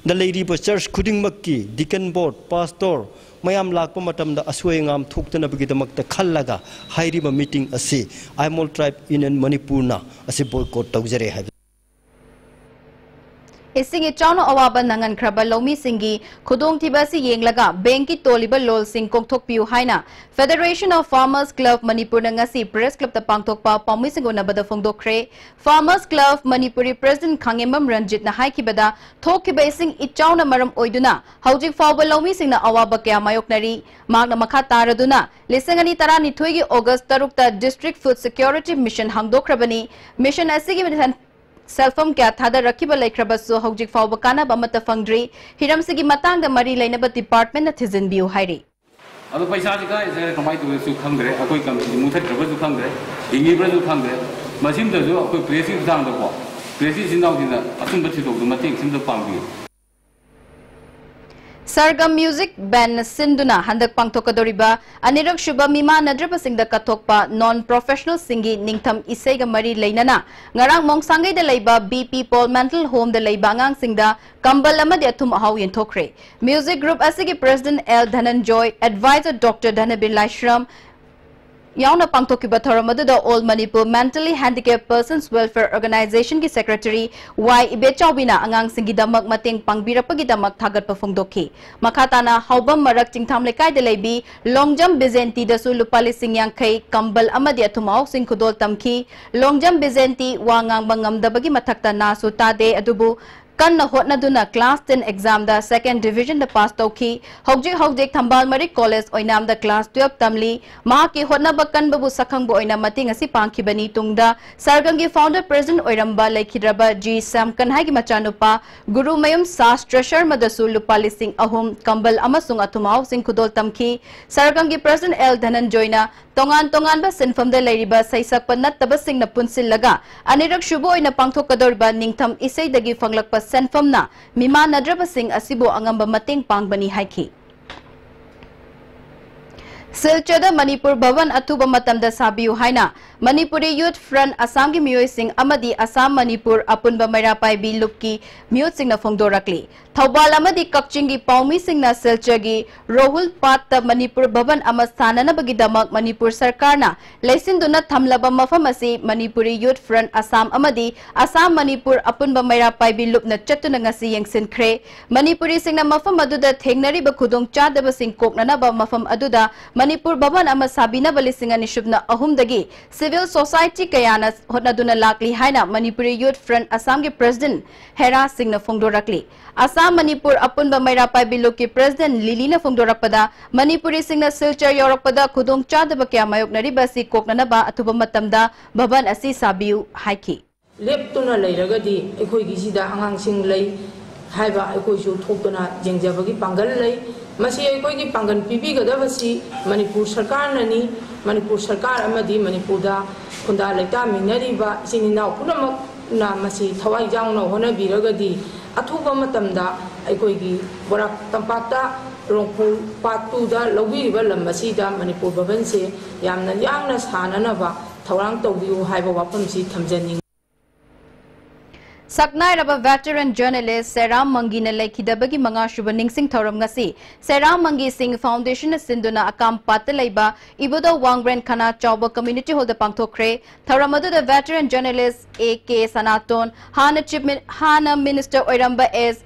ꯗ ꯂꯩꯔꯤꯕ church ꯈꯨꯗꯤꯡꯃꯛꯀꯤ deacon board, pastor ꯃꯌꯥꯝ ꯂꯥꯛꯄ ꯃꯇꯝꯗ ꯑꯁꯣꯏ ꯑꯉꯥꯝ ꯊꯣꯛꯇꯅꯕꯒꯤꯗꯃꯛꯇ ꯈꯜꯂꯒ ꯍꯥꯏꯔꯤꯕ meeting ꯑꯁꯤ ꯑꯥꯏꯃꯣꯜ Tribe Union ꯃꯅꯤꯄꯨꯔꯅ ꯑꯁꯤ boycott ꯇꯧꯖꯔꯦ ꯍꯥꯏꯕ꯫ ꯏꯁꯤꯡ ꯏꯆꯥꯎꯅ ꯑꯋꯥꯕ ꯅꯪꯍꯟꯈ꯭ꯔꯕ ꯂꯧꯃꯤꯁꯤꯡꯒꯤ ꯈꯨꯗꯣꯡꯊꯤꯕ ꯑꯁꯤ ꯌꯦꯡꯂꯒ ꯕꯦꯡꯛꯀꯤ ꯇꯣꯜꯂꯤꯕ ꯂꯣꯟꯁꯤꯡ ꯀꯣꯛꯊꯣꯛꯄꯤꯌꯨ ꯍꯥꯏꯅ Federation of Farmers Club ꯃꯅꯤꯄꯨꯔꯅ ꯉꯁꯤ Press Clubꯇ ꯄꯥꯡꯊꯣꯛꯄ ꯄꯥꯎꯃꯤꯁꯤꯡ ꯎꯅꯕꯗ ꯐꯣꯡꯗꯣꯛꯈ꯭ꯔꯦ꯫ Farmers Club ꯃꯅꯤꯄꯨꯔꯒꯤ President ꯈꯥꯡꯉꯦꯝꯕꯝ ꯔꯟꯖꯤꯠꯅ ꯍꯥꯏꯈꯤꯕꯗ, ꯊꯣꯛꯈꯤꯕ ꯏꯁꯤꯡ ꯏꯆꯥꯎꯅ ꯃꯔꯝ ꯑꯣꯏꯗꯨꯅ ꯍꯧꯖꯤꯛ ꯐꯥꯎꯕ ꯂꯧꯃꯤꯁꯤꯡꯅ ꯑꯋꯥꯕ ꯀꯌꯥ ꯃꯥꯌꯣꯛꯅꯔꯤ꯫ ꯃꯍꯥꯛꯅ ꯃꯈꯥ ꯇꯥꯔꯗꯨꯅ, ꯂꯤꯁꯤꯡ ꯑꯅꯤ ꯇꯔꯥꯅꯤꯊꯣꯏꯒꯤ August ꯇꯔꯨꯛꯇ District Food Security Mission ꯍꯥꯡꯗꯣꯛꯈ꯭ꯔꯕꯅꯤ꯫ Mission ꯑꯁꯤꯒꯤ ꯃꯊꯟ-, ꯁꯦꯜꯐꯝ ꯀꯌꯥ ꯊꯥꯗꯔꯛꯈꯤꯕ ꯂꯩꯈ꯭ꯔꯕꯁꯨ ꯍꯧꯖꯤꯛ ꯐꯥꯎꯕ ꯀꯥꯟꯅꯕ ꯑꯃꯠꯇ ꯐꯪꯗ꯭ꯔꯤ꯫ ꯍꯤꯔꯝꯁꯤꯒꯤ ꯃꯇꯥꯡꯗ ꯃꯔꯤ ꯂꯩꯅꯕ departmentꯅ ꯊꯤꯖꯤꯟꯕꯤꯌꯨ ꯍꯥꯏꯔꯤ꯫ ꯑꯗꯣ ꯄꯩꯁꯥꯁꯤ ꯀꯗꯥꯏ ꯆꯠꯈ꯭ꯔꯦ, ꯀꯃꯥꯏꯅ ꯇꯧꯒꯦꯁꯨ ꯈꯪꯗ꯭ꯔꯦ, ꯑꯩꯈꯣꯏ ꯀꯝꯄꯅꯤ ꯃꯨꯊꯠꯈ꯭ꯔꯕꯁꯨ ꯈꯪꯗ꯭ꯔꯦ, ꯍꯤꯡꯉꯤꯕ꯭ꯔꯁꯨ ꯈꯪꯗ꯭ꯔꯦ꯫ ꯃꯁꯤꯝꯇꯁꯨ ꯑꯩꯈꯣꯏ pressꯀꯤ ꯈꯨꯠꯊꯥꯡꯗꯀꯣ, pressꯀꯤ ꯏꯆꯤꯟ ꯏꯅꯥꯎꯁꯤꯡꯅ ꯑꯆꯨꯝꯕ ꯊꯤꯗꯣꯛꯇꯨ ꯃꯇꯦꯡ ꯁꯤꯝꯇ ꯄꯥꯡꯕꯤꯌꯨ꯫ Sargam Music Bandꯅ ꯁꯤꯟꯗꯨꯅ ꯍꯟꯗꯛ ꯄꯥꯡꯊꯣꯛꯀꯗꯧꯔꯤꯕ ꯑꯅꯤꯔꯛ ꯁꯨꯕ ꯃꯤꯃꯥꯟꯅꯗ꯭ꯔꯕꯁꯤꯡꯗ ꯀꯠꯊꯣꯛꯄ non professionalꯁꯤꯡꯒꯤ ꯅꯤꯡꯊꯝ ꯏꯁꯩꯒ ꯃꯔꯤ ꯂꯩꯅꯅ ꯉꯔꯥꯡ ꯃꯣꯡꯁꯥꯡꯒꯩꯗ ꯂꯩꯕ B P Paul Mental Homeꯗ ꯂꯩꯕ ꯑꯉꯥꯡꯁꯤꯡꯗ ꯀꯝꯕꯜ ꯑꯃꯗꯤ ꯑꯊꯨꯝ ꯑꯍꯥꯎ ꯌꯦꯟꯊꯣꯛꯈ꯭ꯔꯦ꯫ Music group ꯑꯁꯤꯒꯤ President L Dhananjoy, Advisor Doctor Dhanabir Laishram, ꯌꯥꯎꯅ ꯄꯥꯡꯊꯣꯛꯈꯤꯕ ꯊꯧꯔꯝ ꯑꯗꯨꯗ All Manipur Mentally Handicapped Persons Welfare Organizationꯒꯤ Secretary Y ꯏꯕꯦꯆꯥꯎꯕꯤꯅ ꯑꯉꯥꯡꯁꯤꯡꯒꯤꯗꯃꯛ ꯃꯇꯦꯡ ꯄꯥꯡꯕꯤꯔꯛꯄꯒꯤꯗꯃꯛ ꯊꯥꯒꯠꯄ ꯐꯣꯡꯗꯣꯛꯈꯤ꯫ ꯃꯈꯥ ꯇꯥꯅ ꯍꯥꯎꯕꯝ ꯃꯔꯛ ꯆꯤꯡꯊꯥꯝ ꯂꯩꯀꯥꯏꯗ ꯂꯩꯕꯤ ꯂꯣꯡꯖꯝ ꯕꯤꯖꯦꯟꯇꯤꯗꯁꯨ ꯂꯨꯄꯥ ꯂꯤꯁꯤꯡ ꯌꯥꯡꯈꯩ, ꯀꯝꯕꯜ ꯑꯃꯗꯤ ꯑꯊꯨꯝ ꯑꯍꯥꯎꯁꯤꯡ ꯈꯨꯗꯣꯜ ꯇꯝꯈꯤ꯫ ꯂꯣꯡꯖꯝ ꯕꯤꯖꯦꯟꯇꯤ ꯋꯥ ꯉꯥꯡꯕ ꯉꯝꯗꯕꯒꯤ ꯃꯊꯛꯇ ꯅꯥꯁꯨ ꯇꯥꯗꯦ, ꯑꯗꯨꯕꯨ ꯀꯟꯅ ꯍꯣꯠꯅꯗꯨꯅ class ten examꯗ second divisionꯗ pass ꯇꯧꯈꯤ꯫ ꯍꯧꯖꯤꯛ ꯍꯧꯖꯤꯛ ꯊꯝꯕꯥꯜ ꯃꯔꯤꯛ College ꯑꯣꯏꯅꯥꯝꯗ class twelve ꯇꯝꯂꯤ꯫ ꯃꯍꯥꯛꯀꯤ ꯍꯣꯠꯅꯕ ꯀꯟꯕꯕꯨ ꯁꯛꯈꯪꯕ ꯑꯣꯏꯅ ꯃꯇꯦꯡ ꯑꯁꯤ ꯄꯥꯡꯈꯤꯕꯅꯤ꯫ ꯇꯨꯡꯗ ꯁꯔꯒꯝꯒꯤ founder president ꯑꯣꯏꯔꯝꯕ ꯂꯩꯈꯤꯗ꯭ꯔꯕ ꯖꯤ ꯁ꯭ꯌꯥꯝꯀꯟꯍꯥꯏꯒꯤ ꯃꯆꯥꯅꯨꯄꯥ ꯒꯨꯔꯨꯃꯌꯨꯝ ꯁꯥꯁꯇ꯭ꯔ ꯁꯔꯃꯗꯁꯨ ꯂꯨꯄꯥ ꯂꯤꯁꯤꯡ ꯑꯍꯨꯝ, ꯀꯝꯕꯜ ꯑꯃꯁꯨꯡ ꯑꯊꯨꯝ ꯑꯍꯥꯎꯁꯤꯡ ꯈꯨꯗꯣꯜ ꯇꯝꯈꯤ꯫ ꯁꯔꯒꯝꯒꯤ president L ꯙꯅꯟꯖꯣꯏꯅ ꯇꯣꯉꯥꯟ ꯇꯣꯉꯥꯟꯕ ꯁꯤꯟꯐꯝꯗ ꯂꯩꯔꯤꯕ ꯁꯩꯁꯛꯄ ꯅꯠꯇꯕꯁꯤꯡꯅ ꯄꯨꯟꯁꯤꯜꯂꯒ ꯑꯅꯤꯔꯛ ꯁꯨꯕ ꯑꯣꯏꯅ ꯄꯥꯡꯊꯣꯛꯀꯗꯧꯔꯤꯕ ꯅꯤꯡꯊꯝ ꯏꯁꯩꯗꯒꯤ ꯐꯪꯂꯛꯄ ꯁꯦꯟꯐꯝꯅ ꯃꯤꯃꯥꯟꯅꯗ꯭ꯔꯕꯁꯤꯡ ꯑꯁꯤꯕꯨ ꯑꯉꯝꯕ ꯃꯇꯦꯡ ꯄꯥꯡꯕꯅꯤ ꯍꯥꯏꯈꯤ꯫ ꯁꯤꯜꯆꯔꯗ ꯃꯅꯤꯄꯨꯔ ꯚꯕꯟ ꯑꯊꯨꯕ ꯃꯇꯝꯗ ꯁꯥꯕꯤꯌꯨ ꯍꯥꯏꯅ ꯃꯅꯤꯄꯨꯔꯤ ꯌꯨꯊ ꯐ꯭ꯔꯟꯠ ꯑꯁꯥꯝꯒꯤ ꯃꯤꯑꯣꯏꯁꯤꯡ ꯑꯃꯗꯤ ꯑꯁꯥꯝ ꯃꯅꯤꯄꯨꯔ ꯑꯄꯨꯟꯕ ꯃꯩꯔꯥ ꯄꯥꯏꯕꯤ ꯂꯨꯞꯀꯤ ꯃꯤꯍꯨꯠꯁꯤꯡꯅ ꯐꯣꯡꯗꯣꯔꯛꯂꯤ꯫ ꯊꯧꯕꯥꯜ ꯑꯃꯗꯤ ꯀꯛꯆꯤꯡꯒꯤ ꯄꯥꯎꯃꯤꯁꯤꯡꯅ ꯁꯤꯜꯆꯔꯒꯤ ꯔꯣꯍꯨꯜ ꯄꯥꯠꯇ ꯃꯅꯤꯄꯨꯔ ꯚꯕꯟ ꯑꯃ ꯁꯥꯅꯅꯕꯒꯤꯗꯃꯛ ꯃꯅꯤꯄꯨꯔ ꯁꯔꯀꯥꯔꯅ ꯂꯩꯁꯤꯟꯗꯨꯅ ꯊꯝꯂꯕ ꯃꯐꯝ ꯑꯁꯤ ꯃꯅꯤꯄꯨꯔꯤ ꯌꯨꯊ ꯐ꯭ꯔꯟꯠ ꯑꯁꯥꯝ ꯑꯃꯗꯤ ꯑꯁꯥꯝ ꯃꯅꯤꯄꯨꯔ ꯑꯄꯨꯟꯕ ꯃꯩꯔꯥ ꯄꯥꯏꯕꯤ ꯂꯨꯞꯅ ꯆꯠꯇꯨꯅ ꯉꯁꯤ ꯌꯦꯡꯁꯤꯟꯈ꯭ꯔꯦ꯫ ꯃꯅꯤꯄꯨꯔꯤꯁꯤꯡꯅ ꯃꯐꯝ ꯑꯗꯨꯗ ꯊꯦꯡꯅꯔꯤꯕ ꯈꯨꯗꯣꯡꯆꯥꯗꯕꯁꯤꯡ ꯀꯣꯛꯅꯅꯕ ꯃꯐꯝ ꯑꯗꯨꯗ ꯃꯅꯤꯄꯨꯔ ꯚꯕꯟ ꯑꯃ ꯁꯥꯕꯤꯅꯕ ꯂꯤꯁꯤꯡ ꯑꯅꯤ ꯁꯨꯞꯅ ꯑꯍꯨꯝꯗꯒꯤ civil society ꯀꯌꯥꯅ ꯍꯣꯠꯅꯗꯨꯅ ꯂꯥꯛꯂꯤ ꯍꯥꯏꯅ ꯃꯅꯤꯄꯨꯔꯤ ꯌꯨꯊ ꯐ꯭ꯔꯟꯠ ꯑꯁꯥꯝꯒꯤ ꯄ꯭ꯔꯦꯁꯤꯗꯦꯟꯠ ꯍꯦꯔꯥ ꯁꯤꯡꯅ ꯐꯣꯡꯗꯣꯔꯛꯂꯤ꯫ ꯑꯁꯥꯝ ꯃꯅꯤꯄꯨꯔ ꯑꯄꯨꯟꯕ ꯃꯩꯔꯥ ꯄꯥꯏꯕꯤ ꯂꯨꯞꯀꯤ ꯄ꯭ꯔꯦꯁꯤꯗꯦꯟꯠ ꯂꯤꯂꯤꯅ ꯐꯣꯡꯗꯣꯔꯛꯄꯗ, ꯃꯅꯤꯄꯨꯔꯤꯁꯤꯡꯅ ꯁꯤꯜꯆꯔ ꯌꯧꯔꯛꯄꯗ ꯈꯨꯗꯣꯡꯆꯥꯗꯕ ꯀꯌꯥ ꯃꯥꯌꯣꯛꯅꯔꯤꯕ ꯑꯁꯤ ꯀꯣꯛꯅꯅꯕ ꯑꯊꯨꯕ ꯃꯇꯝꯗ ꯚꯕꯟ ꯑꯁꯤ ꯁꯥꯕꯤꯌꯨ ꯍꯥꯏꯈꯤ꯫ ꯂꯦꯞꯇꯨꯅ ꯂꯩꯔꯒꯗꯤ ꯑꯩꯈꯣꯏꯒꯤꯁꯤꯗ ꯑꯉꯥꯡꯁꯤꯡ ꯂꯩ ꯍꯥꯏꯕ ꯑꯩꯈꯣꯏꯁꯨ ꯊꯣꯛꯇꯨꯅ ꯌꯦꯡꯖꯕꯒꯤ ꯄꯥꯡꯒꯜ ꯂꯩ꯫ ꯃꯁꯤ ꯑꯩꯈꯣꯏꯒꯤ ꯄꯥꯡꯒꯜ ꯄꯤꯕꯤꯒꯗꯕꯁꯤ ꯃꯅꯤꯄꯨꯔ ꯁꯔꯀꯥꯔꯅꯅꯤ꯫ ꯃꯅꯤꯄꯨꯔ ꯁꯔꯀꯥꯔ ꯑꯃꯗꯤ ꯃꯅꯤꯄꯨꯔꯗ ꯈꯨꯟꯗꯥ ꯂꯩꯇꯥꯃꯤꯟꯅꯔꯤꯕ ꯏꯆꯤꯟ ꯏꯅꯥꯎ ꯄꯨꯝꯅꯃꯛꯅ ꯃꯁꯤ ꯊꯋꯥꯏ ꯌꯥꯎꯅ ꯍꯣꯠꯅꯕꯤꯔꯒꯗꯤ ꯑꯊꯨꯕ ꯃꯇꯝꯗ ꯑꯩꯈꯣꯏꯒꯤ ꯕꯣꯔꯥꯛ ꯇꯝꯄꯥꯛꯇ ꯔꯣꯡꯄꯨ ꯄꯥꯠ ꯇꯨꯗ ꯂꯧꯕꯤꯔꯤꯕ ꯂꯝ ꯑꯁꯤꯗ ꯃꯅꯤꯄꯨꯔ ꯚꯕꯟꯁꯦ ꯌꯥꯝꯅ ꯌꯥꯡꯅ ꯁꯥꯅꯅꯕ ꯊꯧꯔꯥꯡ ꯇꯧꯕꯤꯌꯨ ꯍꯥꯏꯕ ꯋꯥꯐꯝꯁꯤ ꯊꯝꯖꯅꯤꯡꯏ꯫ ꯁꯛꯅꯥꯏꯔꯕ veteran journalist ꯁꯦꯔꯥꯝ ꯃꯪꯒꯤꯅ ꯂꯩꯈꯤꯗꯕꯒꯤ ꯃꯉꯥꯁꯨꯕ ꯅꯤꯡꯁꯤꯡ ꯊꯧꯔꯝ ꯉꯁꯤ ꯁꯦꯔꯥꯝ ꯃꯪꯒꯤ ꯁꯤꯡ Foundationꯅ ꯁꯤꯟꯗꯨꯅ ꯑꯀꯥꯝ ꯄꯥꯠꯇ ꯂꯩꯕ ꯏꯕꯨꯙꯧ ꯋꯥꯡꯕ꯭ꯔꯦꯟ ꯈꯅꯥ ꯆꯥꯎꯕ Community Hallꯗ ꯄꯥꯡꯊꯣꯛꯈ꯭ꯔꯦ꯫ ꯊꯧꯔꯝ ꯑꯗꯨꯗ veteran journalist ꯑꯦ ꯀꯦ ꯁꯅꯥꯇꯣꯟ, ꯍꯥꯟꯅ Chief Min-, ꯍꯥꯟꯅ Minister ꯑꯣꯏꯔꯝꯕ ꯑꯦꯁ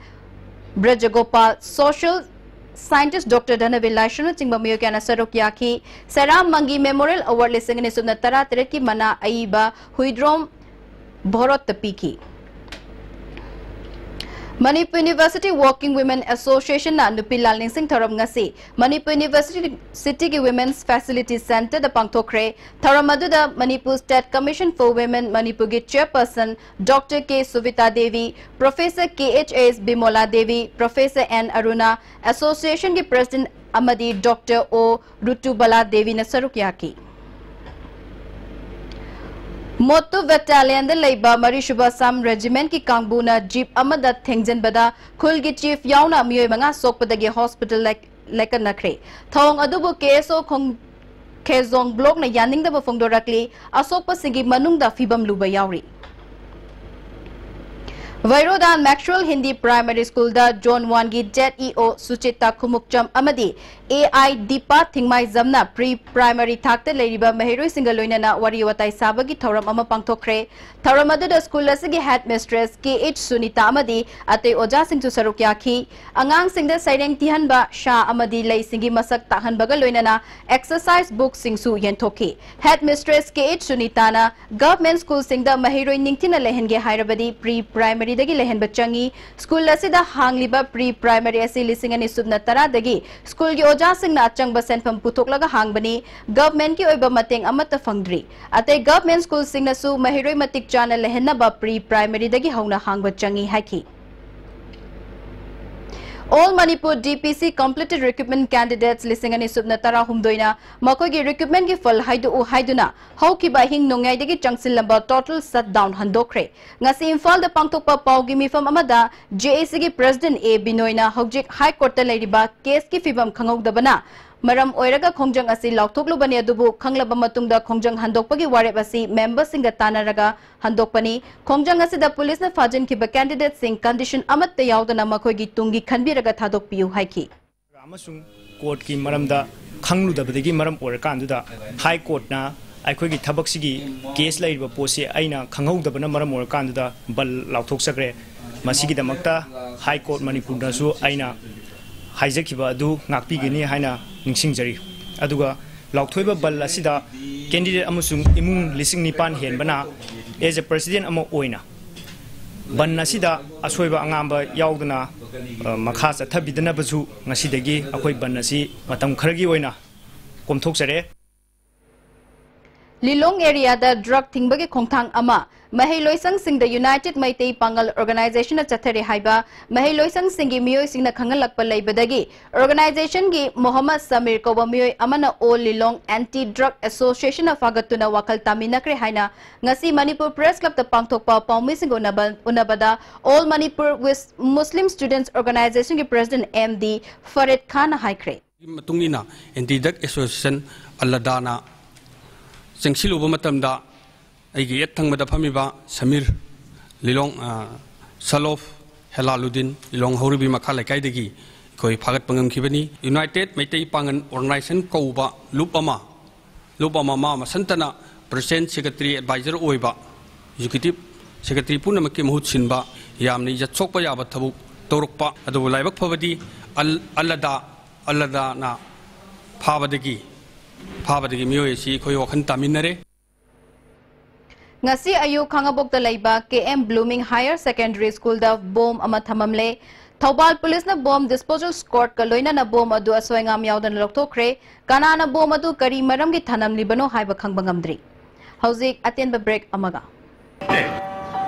ꯕ꯭ꯔꯖꯒꯣꯄꯥꯜ, social scientist Doctor ꯙꯅꯕꯤꯔ ꯂꯥꯏꯁ꯭ꯔꯝꯅꯆꯤꯡꯕ ꯃꯤꯑꯣꯏ ꯀꯌꯥꯅ ꯁꯔꯨꯛ ꯌꯥꯈꯤ꯫ ꯁꯦꯔꯥꯝ ꯃꯪꯒꯤ Memorial Award ꯂꯤꯁꯤꯡ ꯑꯅꯤ ꯁꯨꯞꯅ ꯇꯔꯥ ꯇꯔꯦꯠꯀꯤ ꯃꯅꯥ ꯑꯏꯕ ꯍꯨꯏꯗ꯭ꯔꯣꯝ ꯚꯣꯔꯣꯠꯇ ꯄꯤꯈꯤ꯫ Manipur University Working Women Associationꯅ ꯅꯨꯄꯤ ꯂꯥꯜ ꯅꯤꯡꯁꯤꯡ ꯊꯧꯔꯝ ꯉꯁꯤ Manipur Universityꯒꯤ Women's Facility Centreꯗ ꯄꯥꯡꯊꯣꯛꯈ꯭ꯔꯦ꯫ ꯊꯧꯔꯝ ꯑꯗꯨꯗ Manipur State Commission for Women ꯃꯅꯤꯄꯨꯔꯒꯤ chairperson Doctor K Subita Devi, Professor K H S Bimola Devi, Professor N Aruna, Associationꯒꯤ President ꯑꯃꯗꯤ Doctor ꯑꯣ ꯔꯨꯇꯨꯕꯂꯥ ꯗꯦꯕꯤꯅ ꯁꯔꯨꯛ ꯌꯥꯈꯤ꯫ ꯃꯣꯇꯨ Battalionꯗ ꯂꯩꯕ ꯃꯔꯤꯁꯨꯕ Assam Regimentꯀꯤ ꯀꯥꯡꯕꯨꯅ jeep ꯑꯃꯗ ꯊꯦꯡꯖꯤꯟꯕꯗ ꯈꯨꯜꯒꯤ chief ꯌꯥꯎꯅ ꯃꯤꯑꯣꯏ ꯃꯉꯥ ꯁꯣꯛꯄꯗꯒꯤ hospital ꯂꯩ-, ꯂꯦꯀꯠꯅꯈ꯭ꯔꯦ꯫ ꯊꯧꯑꯣꯡ ꯑꯗꯨꯕꯨ ꯀꯦ ꯑꯦꯁ ꯑꯣ ꯈꯣꯡ-, ꯈꯦꯖꯣꯡ ꯕ꯭ꯂꯣꯛꯅ ꯌꯥꯅꯤꯡꯗꯕ ꯐꯣꯡꯗꯣꯔꯛꯂꯤ꯫ ꯑꯁꯣꯛꯄꯁꯤꯡꯒꯤ ꯃꯅꯨꯡꯗ ꯐꯤꯕꯝ ꯂꯨꯕ ꯌꯥꯎꯔꯤ꯫ ꯚꯩꯔꯣꯗꯥꯟ ꯃꯦꯛꯁꯋꯦꯜ ꯍꯤꯟꯗꯤ ꯄ꯭ꯔꯥꯏꯃꯥꯔꯤ ꯁ꯭ꯀꯨꯜꯗ ꯖꯣꯟ ꯋꯥꯟꯒꯤ Z E O Suchita Khumukcham ꯑꯃꯗꯤ ꯑꯦ ꯑꯥꯏ ꯗꯤꯄꯥ ꯊꯤꯡꯃꯥꯏꯖꯝꯅ ꯄ꯭ꯔꯤ ꯄ꯭ꯔꯥꯏꯃꯥꯔꯤ ꯊꯥꯛꯇ ꯂꯩꯔꯤꯕ ꯃꯍꯩꯔꯣꯏꯁꯤꯡꯒ ꯂꯣꯏꯅꯅ ꯋꯥꯔꯤ ꯋꯥꯇꯥꯏ ꯁꯥꯕꯒꯤ ꯊꯧꯔꯝ ꯑꯃ ꯄꯥꯡꯊꯣꯛꯈ꯭ꯔꯦ꯫ ꯊꯧꯔꯝ ꯑꯗꯨꯗ ꯁ꯭ꯀꯨꯜ ꯑꯁꯤꯒꯤ ꯍꯦꯗ ꯃꯤꯁꯇ꯭ꯔꯦꯁ ꯀꯦ ꯑꯩꯆ ꯁꯨꯅꯤꯇꯥ ꯑꯃꯗꯤ ꯑꯇꯩ ꯑꯣꯖꯥꯁꯤꯡꯁꯨ ꯁꯔꯨꯛ ꯌꯥꯈꯤ꯫ ꯑꯉꯥꯡꯁꯤꯡꯗ ꯁꯩꯔꯦꯡ ꯊꯤꯍꯟꯕ, ꯁꯥ ꯑꯃꯗꯤ ꯂꯩꯁꯤꯡꯒꯤ ꯃꯁꯛ ꯇꯥꯛꯍꯟꯕꯒ ꯂꯣꯏꯅꯅ ꯑꯦꯛꯁꯔꯁꯥꯏꯖ ꯕꯨꯛꯁꯤꯡꯁꯨ ꯌꯦꯟꯊꯣꯛꯈꯤ꯫ ꯍꯦꯗ ꯃꯤꯁꯇ꯭ꯔꯦꯁ ꯀꯦ ꯑꯩꯆ ꯁꯨꯅꯤꯇꯥꯅ ꯒꯚꯔꯟꯃꯦꯟꯠ ꯁ꯭ꯀꯨꯜꯁꯤꯡꯗ ꯃꯍꯩꯔꯣꯏ ꯅꯤꯡꯊꯤꯅ ꯂꯩꯍꯟꯒꯦ ꯍꯥꯏꯔꯕꯗꯤ ꯄ꯭ꯔꯤ ꯄ꯭ꯔꯥꯏꯃꯔꯤꯗꯒꯤ ꯂꯩꯍꯟꯕ ꯆꯪꯏ꯫ ꯁ꯭ꯀꯨꯜ ꯑꯁꯤꯗ ꯍꯥꯡꯂꯤꯕ ꯄ꯭ꯔꯤ ꯄ꯭ꯔꯥꯏꯃꯔꯤ ꯑꯁꯤ ꯂꯤꯁꯤꯡ ꯑꯅꯤ ꯁꯨꯞꯅ ꯇꯔꯥꯗꯒꯤ ꯁ꯭ꯀꯨꯜꯒꯤ ꯑꯣꯖꯥꯁꯤꯡꯅ ꯑꯆꯪꯕ ꯁꯦꯟꯐꯝ ꯄꯨꯊꯣꯛꯂꯒ ꯍꯥꯡꯕꯅꯤ꯫ ꯒꯚꯔꯟꯃꯦꯟꯠꯀꯤ ꯑꯣꯏꯕ ꯃꯇꯦꯡ ꯑꯃꯠꯇ ꯐꯪꯗ꯭ꯔꯤ꯫ ꯑꯇꯩ ꯒꯚꯔꯟꯃꯦꯟꯠ ꯁ꯭ꯀꯨꯜꯁꯤꯡꯅꯁꯨ ꯃꯍꯩꯔꯣꯏ ꯃꯇꯤꯛ ꯆꯥꯅ ꯂꯩꯍꯟꯅꯕ ꯄ꯭ꯔꯤ ꯄ꯭ꯔꯥꯏꯃꯔꯤꯗꯒꯤ ꯍꯧꯅ ꯍꯥꯡꯕ ꯆꯪꯏ ꯍꯥꯏꯈꯤ꯫ All Manipur D P C Completed Recruitment Candidates ꯂꯤꯁꯤꯡ ꯑꯅꯤ ꯁꯨꯞꯅ ꯇꯔꯥꯍꯨꯝꯗꯣꯏꯅ ꯃꯈꯣꯏꯒꯤ ꯔꯤꯀ꯭ꯔꯨꯠꯃꯦꯟꯠꯀꯤ ꯐꯜ ꯍꯥꯏꯗꯣꯛꯎ ꯍꯥꯏꯗꯨꯅ ꯍꯧꯈꯤꯕ ꯑꯍꯤꯡ ꯅꯣꯡꯌꯥꯏꯗꯒꯤ ꯆꯪꯁꯤꯜꯂꯝꯕ ꯇꯣꯇꯦꯜ ꯁꯠꯗꯥꯎꯟ ꯍꯟꯗꯣꯛꯈ꯭ꯔꯦ꯫ ꯉꯁꯤ ꯏꯝꯐꯥꯜꯗ ꯄꯥꯡꯊꯣꯛꯄ ꯄꯥꯎꯒꯤ ꯃꯤꯐꯝ ꯑꯃꯗ ꯖꯦ ꯑꯦ ꯁꯤꯒꯤ ꯄ꯭ꯔꯦꯁꯤꯗꯦꯟꯠ ꯑꯦ ꯕꯤꯅꯣꯏꯅ ꯍꯧꯖꯤꯛ ꯍꯥꯏ ꯀꯣꯔꯠꯇ ꯂꯩꯔꯤꯕ ꯀꯦꯁꯀꯤ ꯐꯤꯕꯝ ꯈꯪꯍꯧꯗꯕꯅ ꯃꯔꯝ ꯑꯣꯏꯔꯒ ꯈꯣꯡꯖꯪ ꯑꯁꯤ ꯂꯥꯎꯊꯣꯛꯂꯨꯕꯅꯤ, ꯑꯗꯨꯕꯨ ꯈꯪꯂꯕ ꯃꯇꯨꯡꯗ ꯈꯣꯡꯖꯪ ꯍꯟꯗꯣꯛꯄꯒꯤ ꯋꯥꯔꯦꯞ ꯑꯁꯤ ꯃꯦꯝꯕꯔꯁꯤꯡꯒ ꯇꯥꯟꯅꯔꯒ ꯍꯟꯗꯣꯛꯄꯅꯤ꯫ ꯈꯣꯡꯖꯪ ꯑꯁꯤꯗ ꯄꯨꯂꯤꯁꯅ ꯐꯥꯖꯤꯟꯈꯤꯕ ꯀꯦꯟꯗꯤꯗꯦꯠꯁꯤꯡ ꯀꯟꯗꯤꯁꯟ ꯑꯃꯠꯇ ꯌꯥꯎꯗꯅ ꯃꯈꯣꯏꯒꯤ ꯇꯨꯡꯒꯤ ꯈꯟꯕꯤꯔꯒ ꯊꯥꯗꯣꯛꯄꯤꯌꯨ ꯍꯥꯏꯈꯤ꯫ ꯑꯃꯁꯨꯡ ꯀꯣꯔꯠꯀꯤ ꯃꯔꯝꯗ ꯈꯪꯂꯨꯗꯕꯗꯒꯤ ꯃꯔꯝ ꯑꯣꯏꯔꯀꯥꯟꯗꯨꯗ ꯍꯥꯏ ꯀꯣꯔꯠꯅ ꯑꯩꯈꯣꯏꯒꯤ ꯊꯕꯛꯁꯤꯒꯤ ꯀꯦꯁ ꯂꯩꯔꯤꯕ ꯄꯣꯠꯁꯤ ꯑꯩꯅ ꯈꯪꯍꯧꯗꯕꯅ ꯃꯔꯝ ꯑꯣꯏꯔꯀꯥꯟꯗꯨꯗ ꯕꯟ ꯂꯥꯎꯊꯣꯛꯆꯈ꯭ꯔꯦ꯫ ꯃꯁꯤꯒꯤꯗꯃꯛꯇ ꯍꯥꯏ ꯀꯣꯔꯠ ꯃꯅꯤꯄꯨꯔꯅꯁꯨ ꯑꯩꯅ ꯍꯥꯏꯖꯈꯤꯕ ꯑꯗꯨ ꯉꯥꯛꯄꯤꯒꯅꯤ ꯍꯥꯏꯅ ꯅꯤꯡꯁꯤꯡꯖꯔꯤ꯫ ꯑꯗꯨꯒ ꯂꯥꯎꯊꯣꯛꯏꯕ ꯕꯟ ꯑꯁꯤꯗ ꯀꯦꯟꯗꯤꯗꯦꯠ ꯑꯃꯁꯨꯡ ꯏꯃꯨꯡ ꯂꯤꯁꯤꯡ ꯅꯤꯄꯥꯟ ꯍꯦꯟꯕꯅ as a president ꯑꯃ ꯑꯣꯏꯅ ꯕꯟ ꯑꯁꯤꯗ ꯑꯁꯣꯏꯕ ꯑꯉꯥꯝꯕ ꯌꯥꯎꯗꯅ, ꯑ, ꯃꯈꯥ ꯆꯠꯊꯕꯤꯗꯅꯕꯁꯨ ꯉꯁꯤꯗꯒꯤ ꯑꯩꯈꯣꯏ ꯕꯟ ꯑꯁꯤ ꯃꯇꯝ ꯈꯔꯒꯤ ꯑꯣꯏꯅ ꯀꯣꯝꯊꯣꯛꯆꯔꯦ꯫ ꯂꯤꯂꯣꯡ ꯑꯦꯔꯤꯌꯥꯗ ꯗ꯭ꯔꯒ ꯊꯤꯡꯕꯒꯤ ꯈꯣꯡꯊꯥꯡ ꯑꯃ ꯃꯍꯩꯂꯣꯏꯁꯪꯁꯤꯡꯗ ꯌꯨꯅꯥꯏꯇꯦꯗ ꯃꯩꯇꯩ ꯄꯥꯉꯜ ꯑꯣꯔꯒꯅꯥꯏꯖꯦꯁꯟꯅ ꯆꯠꯊꯔꯦ ꯍꯥꯏꯕ ꯃꯍꯩꯂꯣꯏꯁꯪꯁꯤꯡꯒꯤ ꯃꯤꯑꯣꯏꯁꯤꯡꯅ ꯈꯪꯍꯜꯂꯛꯄ ꯂꯩꯕꯗꯒꯤ ꯑꯣꯔꯒꯅꯥꯏꯖꯦꯁꯟꯒꯤ ꯃꯣꯍꯝꯃꯗ ꯁꯃꯤꯔ ꯀꯧꯕ ꯃꯤꯑꯣꯏ ꯑꯃꯅ ꯑꯣꯜ ꯂꯤꯂꯣꯡ ꯑꯦꯟꯇꯤ ꯗ꯭ꯔꯒ ꯑꯦꯁꯣꯁꯤꯌꯦꯁꯟꯅ ꯐꯥꯒꯠꯇꯨꯅ ꯋꯥꯈꯜ ꯇꯥꯃꯤꯟꯅꯈ꯭ꯔꯦ ꯍꯥꯏꯅ ꯉꯁꯤ ꯃꯅꯤꯄꯨꯔ ꯄ꯭ꯔꯦꯁ ꯀ꯭ꯂꯕꯇ ꯄꯥꯡꯊꯣꯛꯄ ꯄꯥꯎꯃꯤꯁꯤꯡꯒ ꯎꯅꯕ ꯎꯅꯕꯗ ꯑꯣꯜ ꯃꯅꯤꯄꯨꯔ ꯋꯤꯁ ꯃꯨꯁꯂꯤꯝ ꯁ꯭ꯇꯨꯗꯦꯟꯠꯁ ꯑꯣꯔꯒꯅꯥꯏꯖꯦꯁꯟꯒꯤ ꯄ꯭ꯔꯦꯁꯤꯗꯦꯟꯠ ꯑꯦꯝ ꯗꯤ ꯐꯔꯤꯗ ꯈꯥꯟꯅ ꯍꯥꯏꯈ꯭ꯔꯦ꯫ ꯃꯇꯨꯡ ꯏꯟꯅ ꯑꯦꯟꯇꯤ ꯗ꯭ꯔꯒ ꯑꯦꯁꯣꯁꯤꯌꯦꯁꯟ ꯑꯜꯂꯗꯥꯅ ꯆꯪꯁꯤꯜꯂꯨꯕ ꯃꯇꯝꯗ ꯑꯩꯒꯤ ꯌꯦꯠ ꯊꯪꯕꯗ ꯐꯝꯃꯤꯕ ꯁꯃꯤꯔ ꯂꯤꯂꯣꯡ, ꯑ, son of ꯍꯦꯂꯥꯂꯨꯗꯤꯟ ꯂꯤꯂꯣꯡ ꯍꯧꯔꯤꯕꯤ ꯃꯈꯥ ꯂꯩꯀꯥꯏꯗꯒꯤ ꯑꯩꯈꯣꯏ ꯐꯥꯒꯠꯄ ꯉꯝꯈꯤꯕꯅꯤ꯫ ꯌꯨꯅꯥꯏꯇꯦꯗ ꯃꯩꯇꯩ ꯄꯥꯉꯜ ꯑꯣꯔꯒꯅꯥꯏꯖꯦꯁꯟ ꯀꯧꯕ ꯂꯨꯞ ꯑꯃ, ꯂꯨꯞ ꯑꯃ ꯃꯥ ꯃꯁꯟꯇꯅ ꯄ꯭ꯔꯦꯁꯤꯗꯦꯟꯠ, ꯁꯦꯀ꯭ꯔꯦꯇꯔꯤ, ꯑꯦꯗꯚꯥꯏꯖꯔ ꯑꯣꯏꯕ, ꯑꯦꯛꯖꯤꯀ꯭ꯌꯨꯇꯤꯚ ꯁꯦꯀ꯭ꯔꯦꯇꯔꯤ ꯄꯨꯝꯅꯃꯛꯀꯤ ꯃꯍꯨꯠ ꯁꯤꯟꯕ ꯌꯥꯝꯅ ꯏꯖꯠ ꯁꯣꯛꯄ ꯌꯥꯕ ꯊꯕꯛ ꯇꯧꯔꯛꯄ꯫ ꯑꯗꯨꯕꯨ ꯂꯥꯏꯕꯛ ꯐꯕꯗꯤ ꯑꯜ-, ꯑꯜꯂꯗꯥ, ꯑꯜꯂꯗꯥꯅ ꯐꯥꯕꯗꯒꯤ, ꯐꯥꯕꯗꯒꯤ ꯃꯤꯑꯣꯏ ꯑꯁꯤ ꯑꯩꯈꯣꯏ ꯋꯥꯈꯜ ꯇꯥꯃꯤꯟꯅꯔꯦ꯫ ꯉꯁꯤ ꯑꯌꯨꯛ ꯈꯥꯡꯉꯕꯣꯛꯇ ꯂꯩꯕ ꯀꯦ ꯑꯦꯝ ꯕ꯭ꯂꯨꯃꯤꯡ ꯍꯥꯌꯔ ꯁꯦꯀꯦꯟꯗꯔꯤ ꯁ꯭ꯀꯨꯜꯗ ꯕꯣꯝ ꯑꯃ ꯊꯝꯃꯝꯂꯦ꯫ ꯊꯧꯕꯥꯜ ꯄꯨꯂꯤꯁꯅ ꯕꯣꯝ ꯗꯤꯁꯄꯣꯖꯦꯜ ꯁ꯭ꯀ꯭ꯋꯥꯗꯀ ꯂꯣꯏꯅꯅ ꯕꯣꯝ ꯑꯗꯨ ꯑꯁꯣꯏ ꯑꯉꯥꯝ ꯌꯥꯎꯗꯅ ꯂꯧꯊꯣꯛꯈ꯭ꯔꯦ꯫ ꯀꯅꯥꯅ ꯕꯣꯝ ꯑꯗꯨ ꯀꯔꯤ ꯃꯔꯝꯒꯤ ꯊꯅꯝꯂꯤꯕꯅꯣ ꯍꯥꯏꯕ ꯈꯪꯕ ꯉꯝꯗ꯭ꯔꯤ꯫ ꯍꯧꯖꯤꯛ ꯑꯇꯦꯟꯕ ꯕ꯭ꯔꯦꯛ ꯑꯃꯒ꯫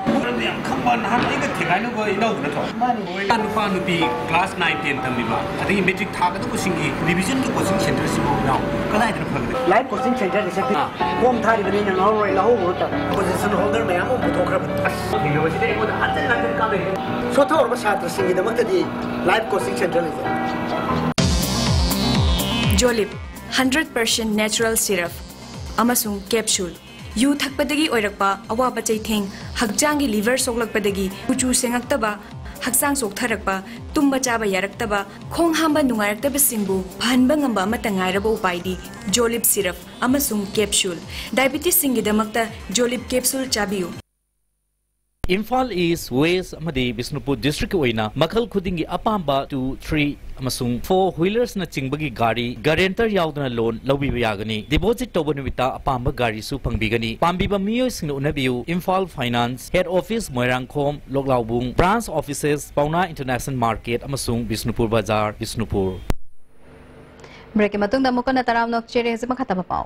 ꯃꯔꯝꯗꯤ ꯌꯥꯝ ꯈꯪꯕ ꯅꯍꯥꯟ ꯑꯩꯒ ꯊꯦꯡꯒꯥꯏꯅꯕ ꯏꯅꯥꯎꯗꯨ ꯅꯠꯇ꯭ꯔꯣ? ꯃꯥꯅꯤ꯫ ꯅꯨꯄꯥ ꯅꯨꯄꯤ ꯀ꯭ꯂꯥꯁ ꯅꯥꯏꯟ ꯇꯦꯟ ꯇꯝꯂꯤꯕ, ꯑꯗꯒꯤ ꯃꯦꯇ꯭ꯔꯤꯛ ꯊꯥꯒꯗꯧꯕꯁꯤꯡꯒꯤ ꯔꯤꯚꯤꯖꯟꯒꯤ ꯀꯣꯆꯤꯡ ꯁꯦꯟꯇꯔꯁꯤꯕꯨ ꯌꯥꯎ-, ꯀꯗꯥꯏꯗꯅ ꯐꯒꯗꯒꯦ? ꯂꯥꯏꯐ ꯀꯣꯆꯤꯡ ꯁꯦꯟꯇꯔꯗ ꯆꯠꯄꯤ꯫ ꯑꯥ꯫ ꯐꯣꯝ ꯊꯥꯔꯤꯕꯅꯤꯅ ꯉꯥꯎꯔꯣꯏ, ꯂꯧꯍꯧꯕ ꯅꯠꯇ꯭ꯔꯥ? ꯄꯣꯖꯤꯁꯟ ꯍꯣꯜꯗꯔ ꯃꯌꯥꯝ ꯑꯃ ꯄꯨꯊꯣꯛꯈ꯭ꯔꯕꯅꯤ꯫ ꯑꯁ, ꯊꯦꯡꯅꯕꯁꯤꯗꯤ ꯑꯩꯉꯣꯟꯗ ꯍꯟꯖꯤꯟ ꯍꯟꯖꯤꯟ ꯀꯥꯟꯅꯩ꯫ ꯁꯣꯠꯊꯍꯧꯔꯕ ꯁꯥꯇ꯭ꯔꯁꯤꯡꯒꯤꯗꯃꯛꯇꯗꯤ ꯂꯥꯏꯐ ꯀꯣꯆꯤꯡ ꯁꯦꯟꯇꯔ ꯂꯩꯖꯩ꯫ ꯖꯣꯂꯤꯞ, ꯍꯟꯗ꯭ꯔꯦꯠ ꯄꯥꯔꯁꯦꯟ ꯅꯦꯆꯔꯦꯜ ꯁꯤꯔꯞ ꯑꯃꯁꯨꯡ ꯀꯦꯞꯁꯨꯜ꯫ ꯌꯨ ꯊꯛꯄꯗꯒꯤ ꯑꯣꯏꯔꯛꯄ ꯑꯋꯥꯕ ꯆꯩꯊꯦꯡ, ꯍꯛꯆꯥꯡꯒꯤ ꯂꯤꯚꯔ ꯁꯣꯛꯂꯛꯄꯗꯒꯤ ꯀꯨꯆꯨ ꯁꯦꯡꯉꯛꯇꯕ, ꯍꯛꯆꯥꯡ ꯆꯣꯛꯊꯔꯛꯄ, ꯇꯨꯝꯕ ꯆꯥꯕ ꯌꯥꯔꯛꯇꯕ, ꯈꯣꯡ ꯍꯥꯝꯕ ꯅꯨꯡꯉꯥꯏꯔꯛꯇꯕꯁꯤꯡꯕꯨ ꯐꯍꯟꯕ ꯉꯝꯕ ꯑꯃꯠꯇ ꯉꯥꯏꯔꯕ ꯎꯄꯥꯏꯗꯤ ꯖꯣꯂꯤꯞ ꯁꯤꯔꯞ ꯑꯃꯁꯨꯡ ꯀꯦꯞꯁꯨꯜ꯫ ꯗꯥꯏꯕꯤꯇꯤꯁꯁꯤꯡꯒꯤꯗꯃꯛꯇ ꯖꯣꯂꯤꯞ ꯀꯦꯞꯁꯨꯜ ꯆꯥꯕꯤꯌꯨ꯫ ꯏꯝꯐꯥꯜ ꯏꯁ, ꯋꯦꯁ ꯑꯃꯗꯤ ꯕꯤꯁꯅꯨꯄꯨꯔ ꯗꯤꯁꯇ꯭ꯔꯤꯛꯀꯤ ꯑꯣꯏꯅ ꯃꯈꯜ ꯈꯨꯗꯤꯡꯒꯤ ꯑꯄꯥꯝꯕ ꯇꯨ, ꯊ꯭ꯔꯤ ꯑꯃꯁꯨꯡ ꯐꯣꯔ ꯋꯤꯂꯔꯁꯅꯆꯤꯡꯕꯒꯤ ꯒꯥꯔꯤ ꯒꯥꯔꯦꯟꯇꯔ ꯌꯥꯎꯗꯅ ꯂꯣꯟ ꯂꯧꯕꯤꯕ ꯌꯥꯒꯅꯤ꯫ ꯗꯤꯄꯣꯖꯤꯠ ꯇꯧꯕ ꯅꯨꯃꯤꯠꯇ ꯑꯄꯥꯝꯕ ꯒꯥꯔꯤꯁꯨ ꯐꯪꯕꯤꯒꯅꯤ꯫ ꯄꯥꯝꯕꯤꯕ ꯃꯤꯑꯣꯏꯁꯤꯡꯅ ꯎꯅꯕꯤꯌꯨ, Imphal finance, head office, Moirangkhom, Loklaobung, branch offices, ꯄꯥꯎꯅꯥ ꯏꯟꯇꯔꯅꯦꯁꯅꯦꯜ ꯃꯥꯔꯀꯦꯠ ꯑꯃꯁꯨꯡ ꯕꯤꯁꯅꯨꯄꯨꯔ ꯕꯖꯥꯔ, ꯕꯤꯁꯅꯨꯄꯨꯔ꯫ ꯕ꯭ꯔꯦꯛꯀꯤ ꯃꯇꯨꯡꯗ ꯑꯃꯨꯛ ꯍꯟꯅ ꯇꯔꯥꯝꯅ ꯑꯣꯛꯆꯔꯤ꯫ ꯍꯧꯖꯤꯛ ꯃꯈꯥ ꯇꯥꯕ ꯄꯥꯎ꯫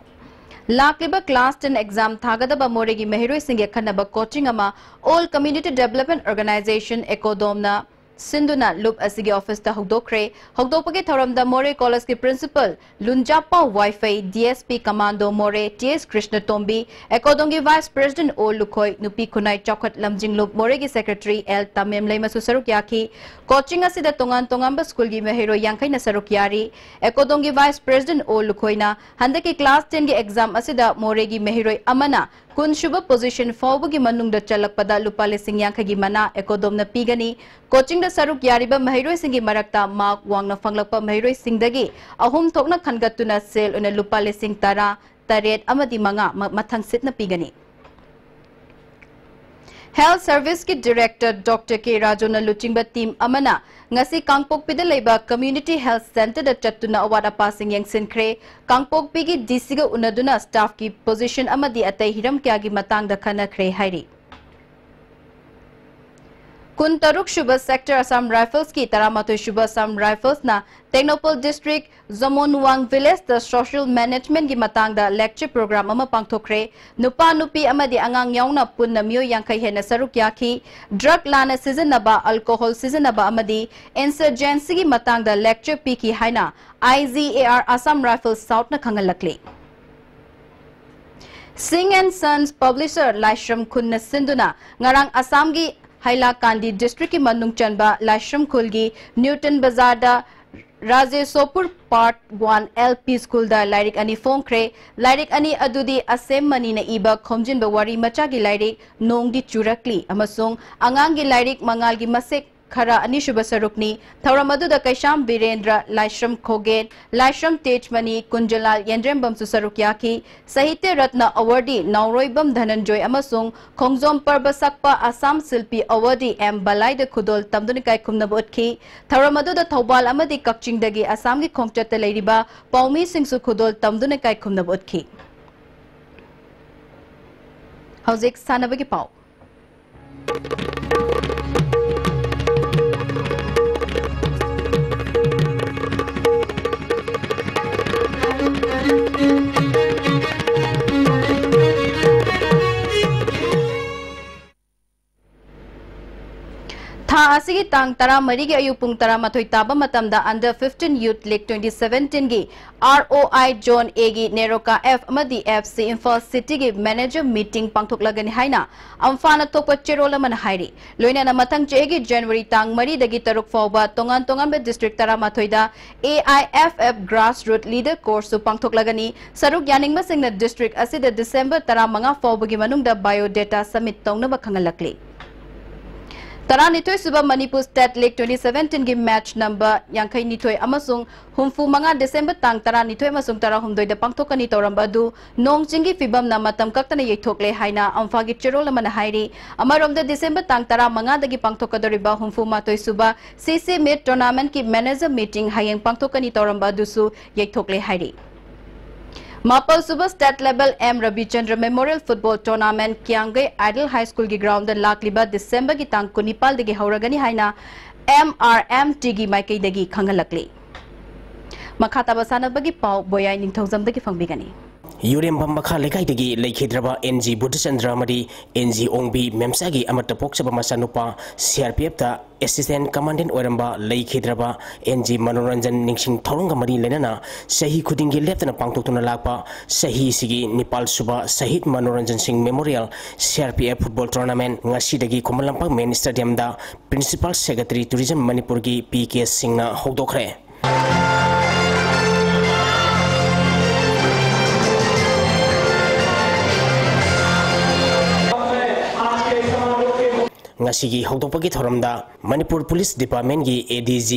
ꯂꯥꯛꯂꯤꯕ class ten exam ꯊꯥꯒꯗꯕ ꯃꯣꯔꯦꯒꯤ ꯃꯍꯩꯔꯣꯏꯁꯤꯡꯒꯤ ꯑꯈꯟꯅꯕ coaching ꯑꯃ All Community Development Organization, ECODOM ꯅ ꯁꯤꯟꯗꯨꯅ ꯂꯨꯞ ꯑꯁꯤꯒꯤ office ꯇ ꯍꯧꯗꯣꯛꯈ꯭ꯔꯦ꯫ ꯍꯧꯗꯣꯛꯄꯒꯤ ꯊꯧꯔꯝꯗ ꯃꯣꯔꯦ college ꯀꯤ principal ꯂꯨꯟꯖꯥꯄꯥꯎ ꯋꯥꯏꯐꯩ, D S P Commando ꯃꯣꯔꯦ T S ꯀ꯭ꯔꯤꯁꯅꯇꯣꯝꯕꯤ, ECODOM ꯒꯤ vice president O ꯂꯨꯈꯣꯏ, ꯅꯨꯄꯤ ꯈꯨꯟꯅꯥꯏ ꯆꯥꯎꯈꯠ ꯂꯝꯖꯤꯡꯂꯨꯞ ꯃꯣꯔꯦꯒꯤ secretary L ꯇꯥꯃꯦꯝꯂꯩꯃꯁꯨ ꯁꯔꯨꯛ ꯌꯥꯈꯤ꯫ Coaching ꯑꯁꯤꯗ ꯇꯣꯉꯥꯟ ꯇꯣꯉꯥꯟꯕ school ꯒꯤ ꯃꯍꯩꯔꯣꯏ ꯌꯥꯡꯈꯩꯅ ꯁꯔꯨꯛ ꯌꯥꯔꯤ꯫ ECODOM ꯒꯤ vice president O ꯂꯨꯈꯣꯏꯅ ꯍꯟꯗꯛꯀꯤ class ten ꯒꯤ exam ꯑꯁꯤꯗ ꯃꯣꯔꯦꯒꯤ ꯃꯍꯩꯔꯣꯏ ꯑꯃꯅ ꯀꯨꯟ ꯁꯨꯕ position ꯐꯥꯎꯕꯒꯤ ꯃꯅꯨꯡꯗ ꯆꯜꯂꯛꯄꯗ ꯂꯨꯄꯥ ꯂꯤꯁꯤꯡ ꯌꯥꯡꯈꯩꯒꯤ ꯃꯅꯥ ECODOM ꯅ ꯄꯤꯒꯅꯤ꯫ Coaching ꯗ ꯁꯔꯨꯛ ꯌꯥꯔꯤꯕ ꯃꯍꯩꯔꯣꯏꯁꯤꯡꯒꯤ ꯃꯔꯛꯇ mark ꯋꯥꯡꯅ ꯐꯪꯂꯛꯄ ꯃꯍꯩꯔꯣꯏꯁꯤꯡꯗꯒꯤ ꯑꯍꯨꯝ ꯊꯣꯛꯅ ꯈꯟꯒꯠꯇꯨꯅ ꯁꯦꯜ ꯑꯣꯏꯅ ꯂꯨꯄꯥ ꯂꯤꯁꯤꯡ ꯇꯔꯥ, ꯇꯔꯦꯠ ꯑꯃꯗꯤ ꯃꯉꯥ ꯃ-, ꯃꯊꯪ ꯁꯤꯠꯅ ꯄꯤꯒꯅꯤ꯫ Health Service ꯀꯤ director Doctor K ꯔꯥꯖꯨꯅ ꯂꯨꯆꯤꯡꯕ team ꯑꯃꯅ ꯉꯁꯤ ꯀꯥꯡꯄꯣꯛꯄꯤꯗ ꯂꯩꯕ Community Health Centre ꯗ ꯆꯠꯇꯨꯅ ꯑꯋꯥꯠ ꯑꯄꯥꯁꯤꯡ ꯌꯦꯡꯁꯤꯟꯈ꯭ꯔꯦ꯫ ꯀꯥꯡꯄꯣꯛꯄꯤꯒꯤ D C ꯒ ꯎꯅꯗꯨꯅ staff ꯀꯤ position ꯑꯃꯗꯤ ꯑꯇꯩ ꯍꯤꯔꯝ ꯀꯌꯥꯒꯤ ꯃꯇꯥꯡꯗ ꯈꯟꯅꯈ꯭ꯔꯦ ꯍꯥꯏꯔꯤ꯫ ꯀꯨꯟꯇꯔꯨꯛ ꯁꯨꯕ sector Assam Rifles ꯀꯤ ꯇꯔꯥꯃꯥꯊꯣꯏ ꯁꯨꯕ Assam Rifles ꯅ ꯇꯦꯡꯅꯧꯄꯜ district ꯖꯃꯣꯟꯋꯥꯡ village ꯇ social management ꯀꯤ ꯃꯇꯥꯡꯗ lecture program ꯑꯃ ꯄꯥꯡꯊꯣꯛꯈ꯭ꯔꯦ꯫ ꯅꯨꯄꯥ, ꯅꯨꯄꯤ ꯑꯃꯗꯤ ꯑꯉꯥꯡ ꯌꯥꯎꯅ ꯄꯨꯟꯅ ꯃꯤꯑꯣꯏ ꯌꯥꯡꯈꯩ ꯍꯦꯟꯅ ꯁꯔꯨꯛ ꯌꯥꯈꯤ꯫ Drug ꯂꯥꯟꯅ ꯁꯤꯖꯤꯟꯅꯕ, alcohol ꯁꯤꯖꯤꯟꯅꯕ ꯑꯃꯗꯤ insurgency ꯒꯤ ꯃꯇꯥꯡꯗ lecture ꯄꯤꯈꯤ ꯍꯥꯏꯅ I G A R Assam Rifles South ꯅ ꯈꯪꯍꯜꯂꯛꯂꯤ꯫ Singh and Sons Publisher ꯂꯥꯏꯁ꯭ꯔꯝ ꯈꯨꯜꯅ ꯁꯤꯟꯗꯨꯅ ꯉꯔꯥꯡ ꯑꯁꯥꯝꯒꯤ ꯍꯥꯏꯂꯥꯀꯥꯟꯗꯤ district ꯀꯤ ꯃꯅꯨꯡ ꯆꯟꯕ ꯂꯥꯏꯁ꯭ꯔꯝ ꯈꯨꯜꯒꯤ ꯅ꯭ꯌꯨꯇꯟ ꯕꯖꯥꯔꯗ ꯔꯥꯖꯦꯁꯣꯄꯨꯔ Part One L P School ꯗ ꯂꯥꯏꯔꯤꯛ ꯑꯅꯤ ꯐꯣꯡꯈ꯭ꯔꯦ꯫ ꯂꯥꯏꯔꯤꯛ ꯑꯅꯤ ꯑꯗꯨꯗꯤ ꯑꯁꯦꯝ ꯃꯅꯤꯅ ꯏꯕ ꯈꯣꯝꯖꯤꯟꯕ ꯋꯥꯔꯤ ꯃꯆꯥꯒꯤ ꯂꯥꯏꯔꯤꯛ ꯅꯣꯡꯗꯤ ꯆꯨꯔꯛꯂꯤ ꯑꯃꯁꯨꯡ ꯑꯉꯥꯡꯒꯤ ꯂꯥꯏꯔꯤꯛ ꯃꯉꯥꯜꯒꯤ ꯃꯁꯦꯛ ꯈꯔ ꯑꯅꯤꯁꯨꯕ ꯁꯔꯨꯛꯅꯤ꯫ ꯊꯧꯔꯝ ꯑꯗꯨꯗ ꯀꯩꯁꯥꯝ ꯕꯤꯔꯦꯟꯗ꯭ꯔ, ꯂꯥꯏꯁ꯭ꯔꯝ ꯈꯣꯒꯦꯟ, ꯂꯥꯏꯁ꯭ꯔꯝ ꯇꯦꯖꯃꯅꯤ, ꯀꯨꯟꯖꯂꯥꯜ ꯌꯦꯟꯗ꯭ꯔꯦꯝꯕꯝꯁꯨ ꯁꯔꯨꯛ ꯌꯥꯈꯤ꯫ ꯁꯥꯍꯤꯇ꯭ꯌ ꯔꯠꯅ awardee ꯅꯥꯎꯔꯣꯏꯕꯝ ꯙꯅꯟꯖꯣꯏ ꯑꯃꯁꯨꯡ ꯈꯣꯡꯖꯣꯝ ꯄꯔꯕ ꯁꯛꯄ ꯑꯁꯥꯝ ꯁꯤꯜꯄꯤ awardee M ꯕꯂꯥꯏꯗ ꯈꯨꯗꯣꯜ ꯇꯝꯗꯨꯅ ꯏꯀꯥꯏꯈꯨꯝꯅꯕ ꯎꯠꯈꯤ꯫ ꯊꯧꯔꯝ ꯑꯗꯨꯗ ꯊꯧꯕꯥꯜ ꯑꯃꯗꯤ ꯀꯛꯆꯤꯡꯗꯒꯤ ꯑꯁꯥꯝꯒꯤ ꯈꯣꯡꯆꯠꯇ ꯂꯩꯔꯤꯕ ꯄꯥꯎꯃꯤꯁꯤꯡꯁꯨ ꯈꯨꯗꯣꯜ ꯇꯝꯗꯨꯅ ꯏꯀꯥꯏꯈꯨꯝꯅꯕ ꯎꯠꯈꯤ꯫ ꯍꯧꯖꯤꯛ ꯁꯥꯟꯅꯕꯒꯤ ꯄꯥꯎ꯫ ꯊꯥꯁꯤꯒꯤ ꯇꯥꯡ ꯇꯔꯥꯃꯔꯤꯒꯤ ꯑꯌꯨꯛ ꯄꯨꯡ ꯇꯔꯥꯃꯥꯊꯣꯏ ꯇꯥꯕ ꯃꯇꯝꯗ Under fifteen Youth League twenty seventeenꯒꯤ ROI Zone Aꯒꯤ NEROCA F ꯑꯃꯗꯤ FC Imphal Cityꯒꯤ manager meeting ꯄꯥꯡꯊꯣꯛꯂꯒꯅꯤ ꯍꯥꯏꯅ ꯑꯝꯐꯥꯅ ꯊꯣꯛꯄ ꯆꯦꯔꯣꯜ ꯑꯃꯅ ꯍꯥꯏꯔꯤ꯫ ꯂꯣꯏꯅꯅ ꯃꯊꯪ ꯆꯍꯤꯒꯤ January ꯇꯥꯡ ꯃꯔꯤꯗꯒꯤ ꯇꯔꯨꯛ ꯐꯥꯎꯕ ꯇꯣꯉꯥꯟ ꯇꯣꯉꯥꯟꯕ district ꯇꯔꯥꯃꯥꯊꯣꯏꯗ AIFF Grassroot Leader Courseꯁꯨ ꯄꯥꯡꯊꯣꯛꯂꯒꯅꯤ꯫ ꯁꯔꯨꯛ ꯌꯥꯅꯤꯡꯕꯁꯤꯡꯅ district ꯑꯁꯤꯗ December ꯇꯔꯥꯃꯉꯥ ꯐꯥꯎꯕꯒꯤ ꯃꯅꯨꯡꯗ biodata submit ꯇꯧꯅꯕ ꯈꯪꯍꯜꯂꯛꯂꯤ꯫ ꯇꯔꯥꯅꯤꯊꯣꯏ ꯁꯨꯕ Manipur State League twenty seventeenꯒꯤ match number ꯌꯥꯡꯈꯩꯅꯤꯊꯣꯏ ꯑꯃꯁꯨꯡ ꯍꯨꯝꯐꯨ ꯃꯉꯥ December ꯇꯥꯡ ꯇꯔꯥꯅꯤꯊꯣꯏ ꯑꯃꯁꯨꯡ ꯇꯔꯥꯍꯨꯝꯗꯣꯏꯗ ꯄꯥꯡꯊꯣꯛꯀꯅꯤ ꯇꯧꯔꯝꯕ ꯑꯗꯨ ꯅꯣꯡ ꯆꯤꯡꯒꯤ ꯐꯤꯕꯝꯅ ꯃꯇꯝ ꯀꯛꯇꯅ ꯌꯩꯊꯣꯛꯂꯦ ꯍꯥꯏꯅ ꯑꯝꯐꯥꯒꯤ ꯆꯦꯔꯣꯜ ꯑꯃꯅ ꯍꯥꯏꯔꯤ꯫ ꯑꯃꯔꯣꯝꯗ, December ꯇꯥꯡ ꯇꯔꯥꯃꯉꯥꯗꯒꯤ ꯄꯥꯡꯊꯣꯛꯀꯗꯧꯔꯤꯕ ꯍꯨꯝꯐꯨ ꯃꯥꯊꯣꯏ ꯁꯨꯕ CC Meet Tournamentꯀꯤ manager meeting ꯍꯌꯦꯡ ꯄꯥꯡꯊꯣꯛꯀꯅꯤ ꯇꯧꯔꯝꯕ ꯑꯗꯨꯁꯨ ꯌꯩꯊꯣꯛꯂꯦ ꯍꯥꯏꯔꯤ꯫ ꯃꯥꯄꯜ ꯁꯨꯕ State Level M Ravichandra Memorial Football Tournament ꯀ꯭ꯌꯥꯡꯒꯩ Ideal High Schoolꯒꯤ groundꯗ ꯂꯥꯛꯂꯤꯕ Decemberꯒꯤ ꯇꯥꯡ ꯀꯨꯟꯅꯤꯄꯥꯜꯗꯒꯤ ꯍꯧꯔꯒꯅꯤ ꯍꯥꯏꯅ MRMTꯒꯤ ꯃꯥꯏꯀꯩꯗꯒꯤ ꯈꯪꯍꯜꯂꯛꯂꯤ꯫ ꯃꯈꯥ ꯇꯥꯕ ꯁꯥꯟꯅꯕꯒꯤ ꯄꯥꯎ ꯕꯣꯌꯥꯏ ꯅꯤꯡꯊꯧꯖꯝꯗꯒꯤ ꯐꯪꯕꯤꯒꯅꯤ꯫ ꯌꯨꯔꯦꯝꯕꯝ ꯃꯈꯥ ꯂꯩꯀꯥꯏꯗꯒꯤ ꯂꯩꯈꯤꯗ꯭ꯔꯕ NG ꯕꯨꯙꯆꯟꯗ꯭ꯔ ꯑꯃꯗꯤ NG ꯑꯣꯡꯕꯤ ꯃꯦꯝꯆꯥꯒꯤ ꯑꯃꯠꯇ ꯄꯣꯛꯆꯕ ꯃꯆꯥꯅꯨꯄꯥ CRPFꯇ Assistant Commandant ꯑꯣꯏꯔꯝꯕ ꯂꯩꯈꯤꯗ꯭ꯔꯕ NG ꯃꯅꯣꯔꯟꯖꯟ ꯅꯤꯡꯁꯤꯡ ꯊꯧꯔꯝꯒ ꯃꯔꯤ ꯂꯩꯅꯅ ꯆꯍꯤ ꯈꯨꯗꯤꯡꯒꯤ ꯂꯦꯞꯇꯅ ꯄꯥꯡꯊꯣꯛꯇꯨꯅ ꯂꯥꯛꯄ ꯆꯍꯤꯁꯤꯒꯤ ꯅꯤꯄꯥꯜ ꯁꯨꯕ ꯁꯍꯤꯗ ꯃꯅꯣꯔꯟꯖꯟ ꯁꯤꯡ Memorial CRPF Football Tournament ꯉꯁꯤꯗꯒꯤ Khuman Lampak Main Stadiumꯗ Principal Secretary Tourism ꯃꯅꯤꯄꯨꯔꯒꯤ ꯄꯤ ꯀꯦ ꯁꯤꯡꯅ ꯍꯧꯗꯣꯛꯈ꯭ꯔꯦ꯫ ꯉꯁꯤꯒꯤ ꯍꯧꯗꯣꯛꯄꯒꯤ ꯊꯧꯔꯝꯗ ꯃꯅꯤꯄꯨꯔ ꯄꯨꯂꯤꯁ ꯗꯤꯄꯥꯔꯠꯃꯦꯟꯒꯤ ADG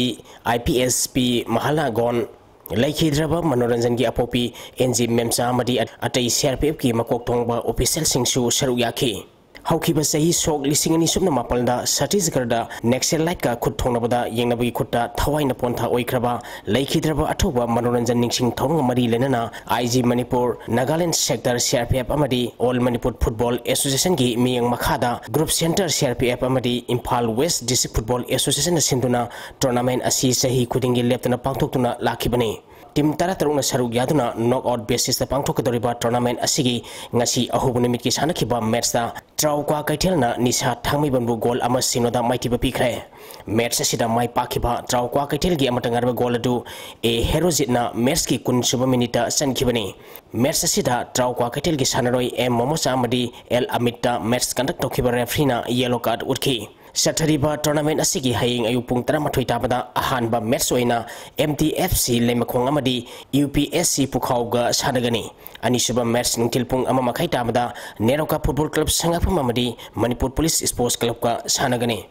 IPS ꯄꯤ ꯃꯍꯥꯂꯥꯒꯣꯟ, ꯂꯩꯈꯤꯗ꯭ꯔꯕ ꯃꯅꯣꯔꯟꯖꯟꯒꯤ ꯑꯄꯣꯛꯄꯤ NG ꯃꯦꯝꯆꯥ ꯑꯃꯗꯤ ꯑꯇꯩ CRPFꯀꯤ ꯃꯀꯣꯛ ꯊꯣꯡꯕ officialꯁꯤꯡꯁꯨ ꯁꯔꯨꯛ ꯌꯥꯈꯤ꯫ ꯍꯧꯈꯤꯕ ꯆꯍꯤ ꯁꯣꯛ ꯂꯤꯁꯤꯡ ꯑꯅꯤ ꯁꯨꯞꯅ ꯃꯥꯄꯜꯗ ꯁꯠꯇꯤꯁꯒꯔꯗ ꯅꯦꯛꯁꯦꯂꯥꯏꯠꯀ ꯈꯨꯠ ꯊꯣꯡꯅꯕꯗ ꯌꯦꯡꯅꯕꯒꯤ ꯈꯨꯠꯇ ꯊꯋꯥꯏꯅ ꯄꯣꯟꯊꯥ ꯑꯣꯏꯈ꯭ꯔꯕ ꯂꯩꯈꯤꯗ꯭ꯔꯕ ꯑꯊꯧꯕ ꯃꯅꯣꯔꯟꯖꯟ ꯅꯤꯡꯁꯤꯡ ꯊꯧꯔꯝꯒ ꯃꯔꯤ ꯂꯩꯅꯅ IG Manipur, Nagaland sector CRPF ꯑꯃꯗꯤ All Manipur Football Associationꯒꯤ ꯃꯤꯠꯌꯦꯡ ꯃꯈꯥꯗ Group Center CRPF ꯑꯃꯗꯤ ꯏꯝꯐꯥꯜ West District Football Associationꯅ ꯁꯤꯟꯗꯨꯅ tournament ꯑꯁꯤ ꯆꯍꯤ ꯈꯨꯗꯤꯡꯒꯤ ꯂꯦꯞꯇꯅ ꯄꯥꯡꯊꯣꯛꯇꯨꯅ ꯂꯥꯛꯈꯤꯕꯅꯤ꯫ Team ꯇꯔꯥꯇꯔꯨꯛꯅ ꯁꯔꯨꯛ ꯌꯥꯗꯨꯅ knockout basisꯇ ꯄꯥꯡꯊꯣꯛꯀꯗꯧꯔꯤꯕ tournament ꯑꯁꯤꯒꯤ ꯉꯁꯤ ꯑꯍꯧꯕ ꯅꯨꯃꯤꯠꯀꯤ ꯁꯥꯟꯅꯈꯤꯕ matchꯇ ꯇ꯭ꯔꯥꯎꯀ꯭ꯋꯥ ꯀꯩꯊꯦꯜꯅ ꯅꯤꯁꯥ ꯊꯥꯡꯃꯩꯕꯟꯕꯨ goal ꯑꯃ ꯁꯤꯅꯣꯗ ꯃꯥꯏꯊꯤꯕ ꯄꯤꯈ꯭ꯔꯦ꯫ Match ꯑꯁꯤꯗ ꯃꯥꯏ ꯄꯥꯛꯈꯤꯕ ꯇ꯭ꯔꯥꯎꯀ꯭ꯋꯥ ꯀꯩꯊꯦꯜꯒꯤ ꯑꯃꯠꯇ ꯉꯥꯏꯔꯕ goal ꯑꯗꯨ ꯑꯦ ꯍꯦꯔꯣꯖꯤꯠꯅ matchꯀꯤ ꯀꯨꯟ ꯁꯨꯕ minuteꯇ ꯆꯟꯈꯤꯕꯅꯤ꯫ Match ꯑꯁꯤꯗ ꯇ꯭ꯔꯥꯎꯀ꯭ꯋꯥ ꯀꯩꯊꯦꯜꯒꯤ ꯁꯥꯟꯅꯔꯣꯏ ꯑꯦꯝ ꯃꯣꯃꯣꯆꯥ ꯑꯃꯗꯤ ꯑꯦꯜ ꯑꯃꯤꯠꯇ match conduct ꯇꯧꯈꯤꯕ refereeꯅ yellow card ꯎꯠꯈꯤ꯫ ꯆꯠꯊꯔꯤꯕ tournament ꯑꯁꯤꯒꯤ ꯍꯌꯦꯡ ꯑꯌꯨꯛ ꯄꯨꯡ ꯇꯔꯥꯃꯥꯊꯣꯏ ꯇꯥꯕꯗ ꯑꯍꯥꯟꯕ match ꯑꯣꯏꯅ M T F C ꯂꯩꯃꯈꯣꯡ ꯑꯃꯗꯤ U P S C ꯄꯨꯈꯥꯎꯒ ꯁꯥꯟꯅꯒꯅꯤ꯫ ꯑꯅꯤꯁꯨꯕ match ꯅꯨꯡꯊꯤꯜ ꯄꯨꯡ ꯑꯃ ꯃꯈꯥꯏ ꯇꯥꯕꯗ ꯅꯦꯔꯣꯀꯥ Football Club ꯁꯉꯥꯛꯐꯝ ꯑꯃꯗꯤ ꯃꯅꯤꯄꯨꯔ Police Sports Clubꯀ ꯁꯥꯟꯅꯒꯅꯤ꯫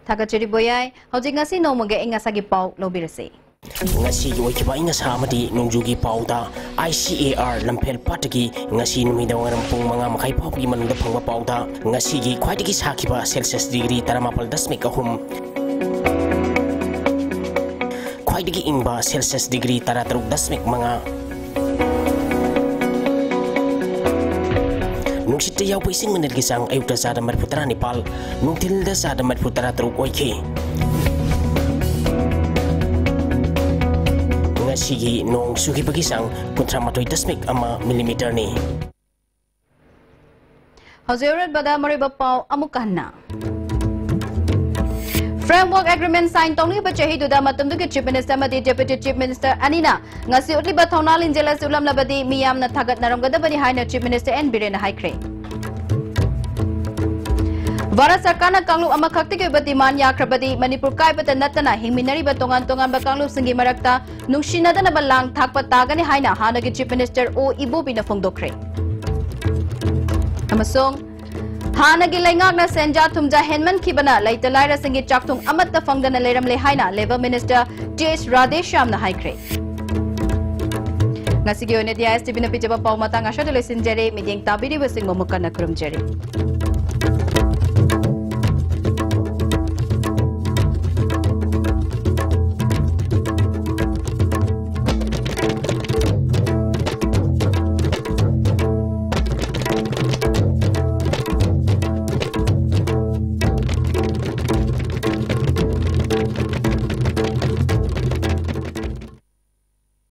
ꯊꯥꯒꯠꯆꯔꯤ ꯕꯣꯌꯥꯏ꯫ ꯍꯧꯖꯤꯛ ꯉꯁꯤ ꯅꯣꯡꯃꯒꯤ ꯑꯏꯪ ꯑꯁꯥꯒꯤ ꯄꯥꯎ ꯂꯧꯕꯤꯔꯁꯤ꯫ ꯉꯁꯤꯒꯤ ꯑꯣꯏꯈꯤꯕ ꯑꯏꯪ ꯑꯁꯥ ꯑꯃꯗꯤ ꯅꯣꯡꯖꯨꯒꯤ ꯄꯥꯎꯗ, I C A R ꯂꯝꯐꯦꯜ ꯄꯥꯠꯇꯒꯤ ꯉꯁꯤ ꯅꯨꯃꯤꯗꯥꯡ ꯋꯥꯏꯔꯝ ꯄꯨꯡ ꯃꯉꯥ ꯃꯈꯥꯏ ꯐꯥꯎꯕꯒꯤ ꯃꯅꯨꯡꯗ ꯐꯪꯕ ꯄꯥꯎꯗ, ꯉꯁꯤꯒꯤ ꯈ꯭ꯋꯥꯏꯗꯒꯤ ꯁꯥꯈꯤꯕ Celsius degree ꯇꯔꯥꯃꯥꯄꯜ ꯗꯁꯃꯤꯛ ꯑꯍꯨꯝ, ꯈ꯭ꯋꯥꯏꯗꯒꯤ ꯏꯪꯕ Celsius degree ꯇꯔꯥꯇꯔꯨꯛ ꯗꯁꯃꯤꯛ ꯃꯉꯥ꯫ ꯅꯨꯡꯁꯤꯠꯇ ꯌꯥꯎꯕ ꯏꯁꯤꯡ ꯃꯅꯤꯜꯒꯤ ꯆꯥꯡ ꯑꯌꯨꯛꯇ ꯆꯥꯗ ꯃꯔꯤꯐꯨ ꯇꯔꯥꯅꯤꯄꯥꯜ, ꯅꯨꯡꯊꯤꯜꯗ ꯆꯥꯗ ꯃꯔꯤꯐꯨ ꯇꯔꯥꯇꯔꯨꯛ ꯑꯣꯏꯈꯤ꯫ ꯉꯁꯤꯒꯤ ꯅꯣꯡ ꯆꯨꯈꯤꯕꯒꯤ ꯆꯥꯡ ꯀꯨꯟꯊ꯭ꯔꯥ ꯃꯥꯊꯣꯏ ꯗꯁꯃꯤꯛ ꯑꯃ millimeterꯅꯤ꯫ ꯍꯧꯖꯤꯛ ꯑꯔꯣꯏꯕꯗ ꯃꯔꯨꯑꯣꯏꯕ ꯄꯥꯎ ꯑꯃꯨꯛ ꯍꯟꯅ꯫ Framework Agreement sign ꯇꯧꯅꯤꯡꯕ ꯆꯍꯤꯗꯨꯗ ꯃꯇꯝꯗꯨꯒꯤ Chief Minister ꯑꯃꯗꯤ Deputy Chief Minister ꯑꯅꯤꯅ ꯉꯁꯤ ꯎꯠꯂꯤꯕ ꯊꯧꯅꯥ ꯂꯤꯡꯖꯦꯜ ꯑꯁꯤ ꯎꯠꯂꯝꯂꯕꯗꯤ ꯃꯤꯌꯥꯝꯅ ꯊꯥꯒꯠꯅꯔꯝꯒꯗꯕꯅꯤ ꯍꯥꯏꯅ Chief Minister N ꯕꯤꯔꯦꯟꯅ ꯍꯥꯏꯈ꯭ꯔꯦ꯫ ꯚꯥꯔꯠ ꯁꯔꯀꯥꯔꯅ ꯀꯥꯡꯂꯨꯞ ꯑꯃꯈꯛꯇꯒꯤ ꯑꯣꯏꯕ demand ꯌꯥꯈ꯭ꯔꯕꯗꯤ ꯃꯅꯤꯄꯨꯔ ꯀꯥꯏꯕꯇ ꯅꯠꯇꯅ ꯍꯤꯡꯃꯤꯟꯅꯔꯤꯕ ꯇꯣꯉꯥꯟ ꯇꯣꯉꯥꯟꯕ ꯀꯥꯡꯂꯨꯞꯁꯤꯡꯒꯤ ꯃꯔꯛꯇ ꯅꯨꯡꯁꯤꯅꯗꯅꯕ ꯂꯥꯡ ꯊꯥꯛꯄ ꯇꯥꯒꯅꯤ ꯍꯥꯏꯅ ꯍꯥꯟꯅꯒꯤ Chief Minister ꯑꯣ ꯏꯕꯣꯕꯤꯅ ꯐꯣꯡꯗꯣꯛꯈ꯭ꯔꯦ꯫ ꯑꯃꯁꯨꯡ ꯍꯥꯟꯅꯒꯤ ꯂꯩꯉꯥꯛꯅ ꯁꯦꯟꯖꯥ ꯊꯨꯝꯖꯥ ꯍꯦꯟꯃꯟꯈꯤꯕꯅ ꯂꯩꯇ ꯂꯥꯏꯔꯁꯤꯡꯒꯤ ꯆꯥꯛꯊꯨꯡ ꯑꯃꯠꯇ ꯐꯪꯗꯅ ꯂꯩꯔꯝꯂꯦ ꯍꯥꯏꯅ Labour Minister ꯇꯤ ꯑꯦꯁ ꯔꯥꯙꯦꯁ꯭ꯌꯥꯝꯅ ꯍꯥꯏꯈ꯭ꯔꯦ꯫ ꯉꯁꯤꯒꯤ ꯑꯣꯏꯅꯗꯤ I S T Vꯅ ꯄꯤꯖꯕ ꯄꯥꯎ ꯃꯇꯥꯡ ꯑꯁꯤꯗ ꯂꯣꯏꯁꯤꯟꯖꯔꯦ꯫ ꯃꯤꯠꯌꯦꯡ ꯇꯥꯕꯤꯔꯤꯕꯁꯤꯡꯕꯨ ꯑꯃꯨꯛ ꯍꯟꯅ ꯈꯨꯔꯨꯝꯖꯔꯤ꯫